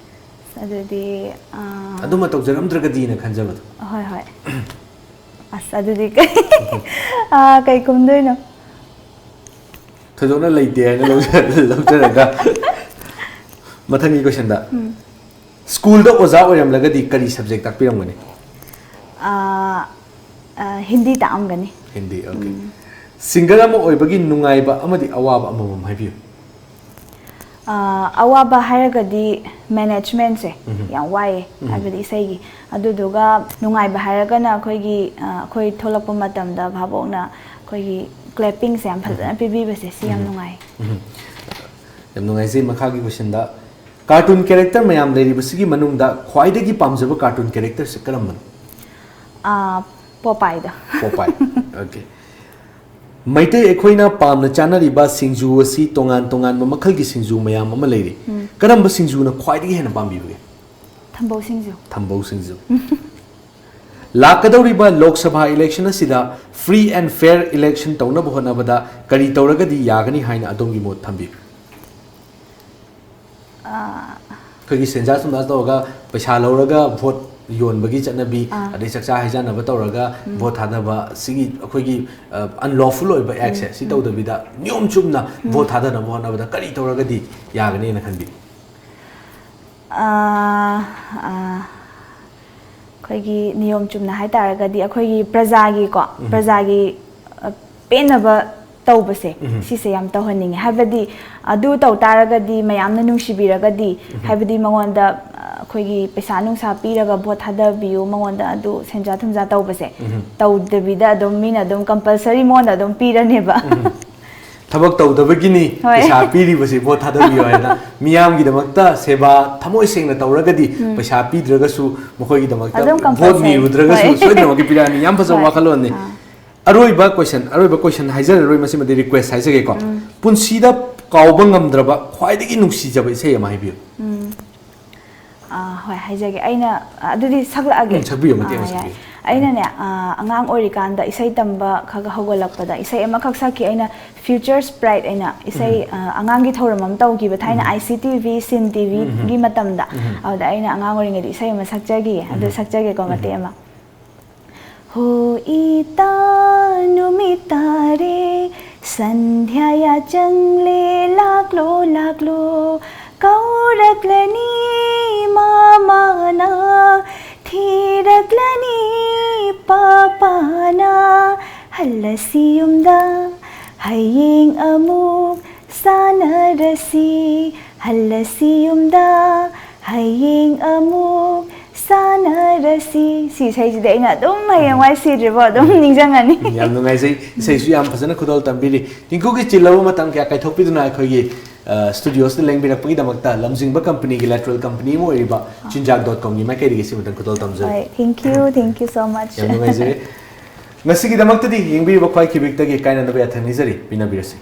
ꯑꯗꯨꯗꯤ ꯑꯥ, ꯑꯗꯨꯃ ꯇꯧꯖꯔꯝꯗ꯭ꯔꯒꯗꯤꯅ ꯈꯟꯖꯕꯗꯣ꯫ ꯍꯣꯏ ꯍꯣꯏ꯫ ꯑꯁ, ꯑꯗꯨꯗꯤ ꯀꯩ ꯑꯥ, ꯀꯩ ꯈꯨꯝꯗꯣꯏꯅꯣ? ꯊꯣꯏꯗꯣꯛꯅ ꯂꯩꯇꯦ ꯍꯥꯏꯅ ꯂꯧꯖ- ꯂꯧꯖꯔꯒ ꯃꯊꯪꯒꯤ ꯀꯣꯏꯁꯟꯗ, ꯁ꯭ꯀꯨꯜꯗ ꯑꯣꯖꯥ ꯑꯣꯏꯔꯝꯂꯒꯗꯤ ꯀꯔꯤ ꯁꯕꯖꯦꯛ ꯇꯥꯛꯄꯤꯔꯝꯒꯅꯤ? ꯑꯥ, ꯑꯥ, ꯍꯤꯟꯗꯤ ꯇꯥꯛꯑꯝꯒꯅꯤ꯫ ꯍꯤꯟꯗꯤ, ꯑꯣꯀꯦ꯫ ꯁꯤꯡꯒꯔ ꯑꯃ ꯑꯣꯏꯕꯒꯤ ꯅꯨꯡꯉꯥꯏꯕ ꯑꯃꯗꯤ ꯑꯋꯥꯕ ꯑꯃꯃꯝ ꯍꯥꯏꯕꯤꯌꯨ꯫ ꯑꯥ, ꯑꯋꯥꯕ ꯍꯥꯏꯔꯒꯗꯤ ꯃꯦꯅꯦꯖꯃꯦꯟꯁꯦ ꯌꯥꯝ ꯋꯥꯏꯑꯦ, ꯍꯥꯏꯕꯗꯤ ꯏꯁꯩꯒꯤ꯫ ꯑꯗꯨꯗꯨꯒ ꯅꯨꯡꯉꯥꯏꯕ ꯍꯥꯏꯔꯒꯅ ꯑꯩꯈꯣꯏꯒꯤ, ꯑꯥ, ꯑꯩꯈꯣꯏ ꯊꯣꯛꯂꯛꯄ ꯃꯇꯝꯗ ꯚꯥꯕꯣꯛꯅ ꯑꯩꯈꯣꯏꯒꯤ ꯀ꯭ꯂꯦꯄꯤꯡꯁꯦ ꯌꯥꯝ ꯐꯖꯅ ꯄꯤꯕꯤꯕꯁꯦ, ꯁꯤ ꯌꯥꯝ ꯅꯨꯡꯉꯥꯏ꯫ ꯌꯥꯝ ꯅꯨꯡꯉꯥꯏꯖꯩ꯫ ꯃꯈꯥꯒꯤ ꯀꯣꯏꯁꯟꯗ, ꯀꯥꯔꯇꯨꯟ ꯀꯦꯔꯦꯛꯇꯔ ꯃꯌꯥꯝ ꯂꯩꯔꯤꯕꯁꯤꯒꯤ ꯃꯅꯨꯡꯗ ꯈ꯭ꯋꯥꯏꯗꯒꯤ ꯄꯥꯝꯖꯕ ꯀꯥꯔꯇꯨꯟ ꯀꯦꯔꯦꯛꯇꯔꯁꯦ ꯀꯔꯝꯕꯅꯣ? ꯑꯥ, ꯄꯣꯄꯥꯏꯗꯣ꯫ ꯄꯣꯄꯥꯏ꯫ ꯑꯣꯀꯦ꯫ ꯃꯩꯇꯩ ꯑꯩꯈꯣꯏꯅ ꯄꯥꯝꯅ ꯆꯥꯅꯔꯤꯕ ꯁꯤꯡꯖꯨ ꯑꯁꯤ ꯇꯣꯉꯥꯟ ꯇꯣꯉꯥꯟꯕ ꯃꯈꯜꯒꯤ ꯁꯤꯡꯖꯨ ꯃꯌꯥꯝ ꯑꯃ ꯂꯩꯔꯤ꯫ ꯀꯔꯝꯕ ꯁꯤꯡꯖꯨꯅ ꯈ꯭ꯋꯥꯏꯗꯒꯤ ꯍꯦꯟꯅ ꯄꯥꯝꯕꯤꯕꯒꯦ? ꯊꯝꯕꯧ ꯁꯤꯡꯖꯨ꯫ ꯊꯝꯕꯧ ꯁꯤꯡꯖꯨ꯫ ꯂꯥꯛꯀꯗꯧꯔꯤꯕ ꯂꯣꯛ ꯁꯚꯥ ꯏꯂꯦꯛꯁꯟ ꯑꯁꯤꯗ free and fair election ꯇꯧꯅꯕ ꯍꯣꯠꯅꯕꯗ ꯀꯔꯤ ꯇꯧꯔꯒꯗꯤ ꯌꯥꯒꯅꯤ ꯍꯥꯏꯅ ꯑꯗꯣꯝꯒꯤ ꯃꯣꯠ ꯊꯝꯕꯤꯕꯒꯦ? ꯑꯥ, ꯑꯩꯈꯣꯏꯒꯤ ꯁꯦꯟꯖꯥ ꯊꯨꯝꯖꯥ ꯇꯧꯔꯒ ꯄꯩꯁꯥ ꯂꯧꯔꯒ ꯚꯣꯠ ꯌꯣꯟꯕꯒꯤ ꯆꯠꯅꯕꯤ, ꯑꯥ꯫ ꯑꯗꯩ ꯆꯥꯛꯆꯥ ꯍꯩꯖꯥꯟꯅꯕ ꯇꯧꯔꯒ ꯚꯣꯠ ꯊꯥꯗꯕ, ꯁꯤꯒꯤ ꯑꯩꯈꯣꯏꯒꯤ, ꯑ, unlawful ꯑꯣꯏꯕ ꯑꯦꯛꯁꯦ ꯁꯤ ꯇꯧꯗꯕꯤꯗ ꯅꯤꯌꯣꯝ ꯆꯨꯝꯅ ꯚꯣꯠ ꯊꯥꯗꯅꯕ ꯍꯣꯠꯅꯕꯗ ꯀꯔꯤ ꯇꯧꯔꯒꯗꯤ ꯌꯥꯒꯅꯤꯅ ꯈꯟꯕꯤ? ꯑꯥ, ꯑꯥ, ꯑꯩꯈꯣꯏꯒꯤ ꯅꯤꯌꯣꯝ ꯆꯨꯝꯅ ꯍꯥꯏꯇꯥꯔꯒꯗꯤ ꯑꯩꯈꯣꯏꯒꯤ ꯄ꯭ꯔꯖꯥꯒꯤꯀꯣ, ꯄ꯭ꯔꯖꯥꯒꯤ, ꯑ, ꯄꯦꯟꯅꯕ ꯇꯧꯕꯁꯦ, ꯁꯤꯁꯦ ꯌꯥꯝ ꯇꯧꯍꯟꯅꯤꯡꯉꯦ꯫ ꯍꯥꯏꯕꯗꯤ ꯑꯗꯨ ꯇꯧ ꯇꯥꯔꯒꯗꯤ, ꯃꯌꯥꯝꯅ ꯅꯨꯡꯁꯤꯕꯤꯔꯒꯗꯤ, ꯍꯥꯏꯕꯗꯤ ꯃꯉꯣꯟꯗ, ꯑ, ꯑꯩꯈꯣꯏꯒꯤ ꯄꯩꯁꯥ ꯅꯨꯡꯁꯥ ꯄꯤꯔꯒ ꯚꯣꯠ ꯊꯥꯗꯕꯤꯌꯨ, ꯃꯉꯣꯟꯗ ꯑꯗꯨ ꯁꯦꯟꯖꯥ ꯊꯨꯝꯖꯥ ꯇꯧꯕꯁꯦ ꯇꯧꯗꯕꯤꯗ ꯑꯗꯨꯝ ꯃꯤꯅ ꯑꯗꯨꯝ compulsory ꯃꯉꯣꯟꯗ ꯑꯗꯨꯝ ꯄꯤꯔꯅꯦꯕ꯫ ꯊꯕꯛ ꯇꯧꯗꯕꯒꯤꯅꯤ ꯍꯣꯏ꯫ ꯄꯩꯁꯥ ꯄꯤꯔꯤꯕꯁꯤ ꯚꯣꯠ ꯊꯥꯗꯕꯤꯌꯨ ꯍꯥꯏꯅ꯫ ꯃꯤꯌꯥꯝꯒꯤꯗꯃꯛꯇ ꯁꯦꯕꯥ ꯊꯃꯣꯏ ꯁꯦꯡꯅ ꯇꯧꯔꯒꯗꯤ ꯄꯩꯁꯥ ꯄꯤꯗ꯭ꯔꯒꯁꯨ ꯃꯈꯣꯏꯒꯤꯗꯃꯛꯇ ꯑꯗꯨꯝ ꯚꯣꯠ compulsory꯫ ꯅꯤꯔꯨꯗ꯭ꯔꯒꯁꯨ ꯍꯣꯏ꯫ ꯁꯣꯏꯗꯅꯃꯛꯀꯤ ꯄꯤꯔꯛꯑꯅꯤ꯫ ꯌꯥꯝ ꯐꯖꯕ ꯍꯣꯏ꯫ ꯋꯥꯈꯜꯂꯣꯟꯅꯤ꯫ ꯑꯥ꯫ ꯑꯔꯣꯏꯕ ꯀꯣꯏꯁꯟ, ꯑꯔꯣꯏꯕ ꯀꯣꯏꯁꯟ ꯍꯥꯏꯖꯔꯔꯣꯏ, ꯃꯁꯤꯃꯗꯤ ꯔꯤꯀ꯭ꯋꯦꯁ ꯍꯥꯏꯖꯒꯦꯀꯣ꯫ ꯄꯨꯟꯁꯤꯗ ꯀꯥꯎꯕ ꯉꯝꯗ꯭ꯔꯕ ꯈ꯭ꯋꯥꯏꯗꯒꯤ ꯅꯨꯡꯁꯤꯖꯕ ꯏꯁꯩ ꯑꯃ ꯍꯥꯏꯕꯤꯌꯨ꯫ ꯎꯝ꯫ ꯑꯥ, ꯍꯣꯏ, ꯍꯥꯏꯖꯒꯦ꯫ ꯑꯩꯅ, ꯑ, ꯑꯗꯨꯗꯤ ꯁꯛꯂꯛꯑꯒꯦ꯫ ꯎꯝ, ꯁꯛꯄꯤꯌꯨ, ꯃꯇꯦꯛ ꯑꯃ ꯑꯥ, ꯌꯥꯏ꯫ ꯁꯛꯄꯤꯌꯨ꯫ ꯑꯩꯅꯅꯦ ꯑ, ꯑꯉꯥꯡ ꯑꯣꯏꯔꯤꯀꯥꯟꯗ ꯏꯁꯩ ꯇꯝꯕ ꯈꯔ ꯈꯔ ꯍꯧꯒꯠꯂꯛꯄꯗ ꯏꯁꯩ ꯑꯃꯈꯛ ꯁꯛꯈꯤ꯫ ꯑꯩꯅ Future Sprite ꯑꯩꯅ ꯏꯁꯩ ꯑ, ꯑꯉꯥꯡꯒꯤ ꯊꯧꯔꯝ ꯑꯃ ꯇꯧꯈꯤꯕ ꯊꯥꯏꯅ I C T V Sin T V ꯒꯤ ꯃꯇꯝꯗ꯫ ꯑꯗꯨꯗ ꯑꯩꯅ ꯑꯉꯥꯡ ꯑꯣꯏꯔꯤꯉꯩꯗ ꯏꯁꯩ ꯑꯃ ꯁꯛꯆꯈꯤꯌꯦ꯫ ꯑꯗꯨ ꯁꯛꯆꯒꯦꯀꯣ ꯃꯇꯦꯛ ꯑꯃ꯫ ꯍꯣ ꯏꯇꯥ ꯅꯨꯃꯤꯠ ꯇꯥꯔꯦ, ꯁꯟꯙ꯭ꯌꯥ ꯌꯥꯆꯪꯂꯦ, ꯂꯥꯛꯂꯣ ꯂꯥꯛꯂꯣ, ꯀꯧꯔꯛꯂꯅꯤ ꯃꯃꯥꯅ, ꯊꯤꯔꯛꯂꯅꯤ ꯄꯄꯥꯅ꯫ ꯍꯜꯂꯁꯤ ꯌꯨꯝꯗ, ꯍꯌꯦꯡ ꯑꯃꯨꯛ ꯁꯥꯟꯅꯔꯁꯤ, ꯍꯜꯂꯁꯤ ꯌꯨꯝꯗ, ꯍꯌꯦꯡ ꯑꯃꯨꯛ ꯁꯥꯟꯅꯔꯁꯤ꯫ ꯁꯤ ꯏꯁꯩꯁꯤꯗꯤ ꯑꯩꯅ ꯑꯗꯨꯝ ꯍꯌꯦꯡꯋꯥꯏ ꯁꯤꯗ꯭ꯔꯤꯕꯣ ꯑꯗꯨꯝ ꯅꯤꯡꯁꯤꯡꯉꯅꯤ꯫ ꯌꯥꯝ ꯅꯨꯡꯉꯥꯏꯖꯩ꯫ ꯏꯁꯩꯁꯨ ꯌꯥꯝ ꯐꯖꯅ ꯈꯨꯗꯣꯜ ꯇꯝꯕꯤꯔꯤ꯫ ꯇꯤꯡꯀꯨꯒꯤ ꯆꯤꯜꯂꯕ ꯃꯇꯝ ꯀꯌꯥ ꯀꯥꯏꯊꯣꯛꯄꯤꯗꯨꯅ ꯑꯩꯈꯣꯏꯒꯤ ꯁ꯭ꯇꯨꯗꯤꯑꯣꯁꯇ ꯂꯦꯡꯕꯤꯔꯛꯄꯒꯤ ꯗꯃꯛꯇ ꯂꯝꯖꯤꯡꯕ ꯀꯝꯄꯅꯤꯒꯤ lateral company ꯑꯃ ꯑꯣꯏꯔꯤꯕ ꯆꯤꯟꯖꯥꯛ dot com ꯒꯤ ꯃꯥꯏꯀꯩꯗꯒꯤ ꯁꯤꯃꯇꯪ ꯈꯨꯗꯣꯜ ꯇꯝꯖꯔꯤ꯫ ꯍꯣꯏ, thank you, thank you so much꯫ ꯌꯥꯝ ꯅꯨꯡꯉꯥꯏꯖꯔꯦ꯫ ꯉꯁꯤꯒꯤꯗꯃꯛꯇꯗꯤ ꯌꯦꯡꯕꯤꯔꯤꯕ ꯈ꯭ꯋꯥꯏ ꯈꯤꯕꯤꯛꯇꯒꯤ ꯀꯥꯏꯅꯅꯕ ꯌꯥꯊꯪ ꯅꯤꯖꯔꯤ꯫ ꯄꯤꯅꯕꯤꯔꯁꯤ꯫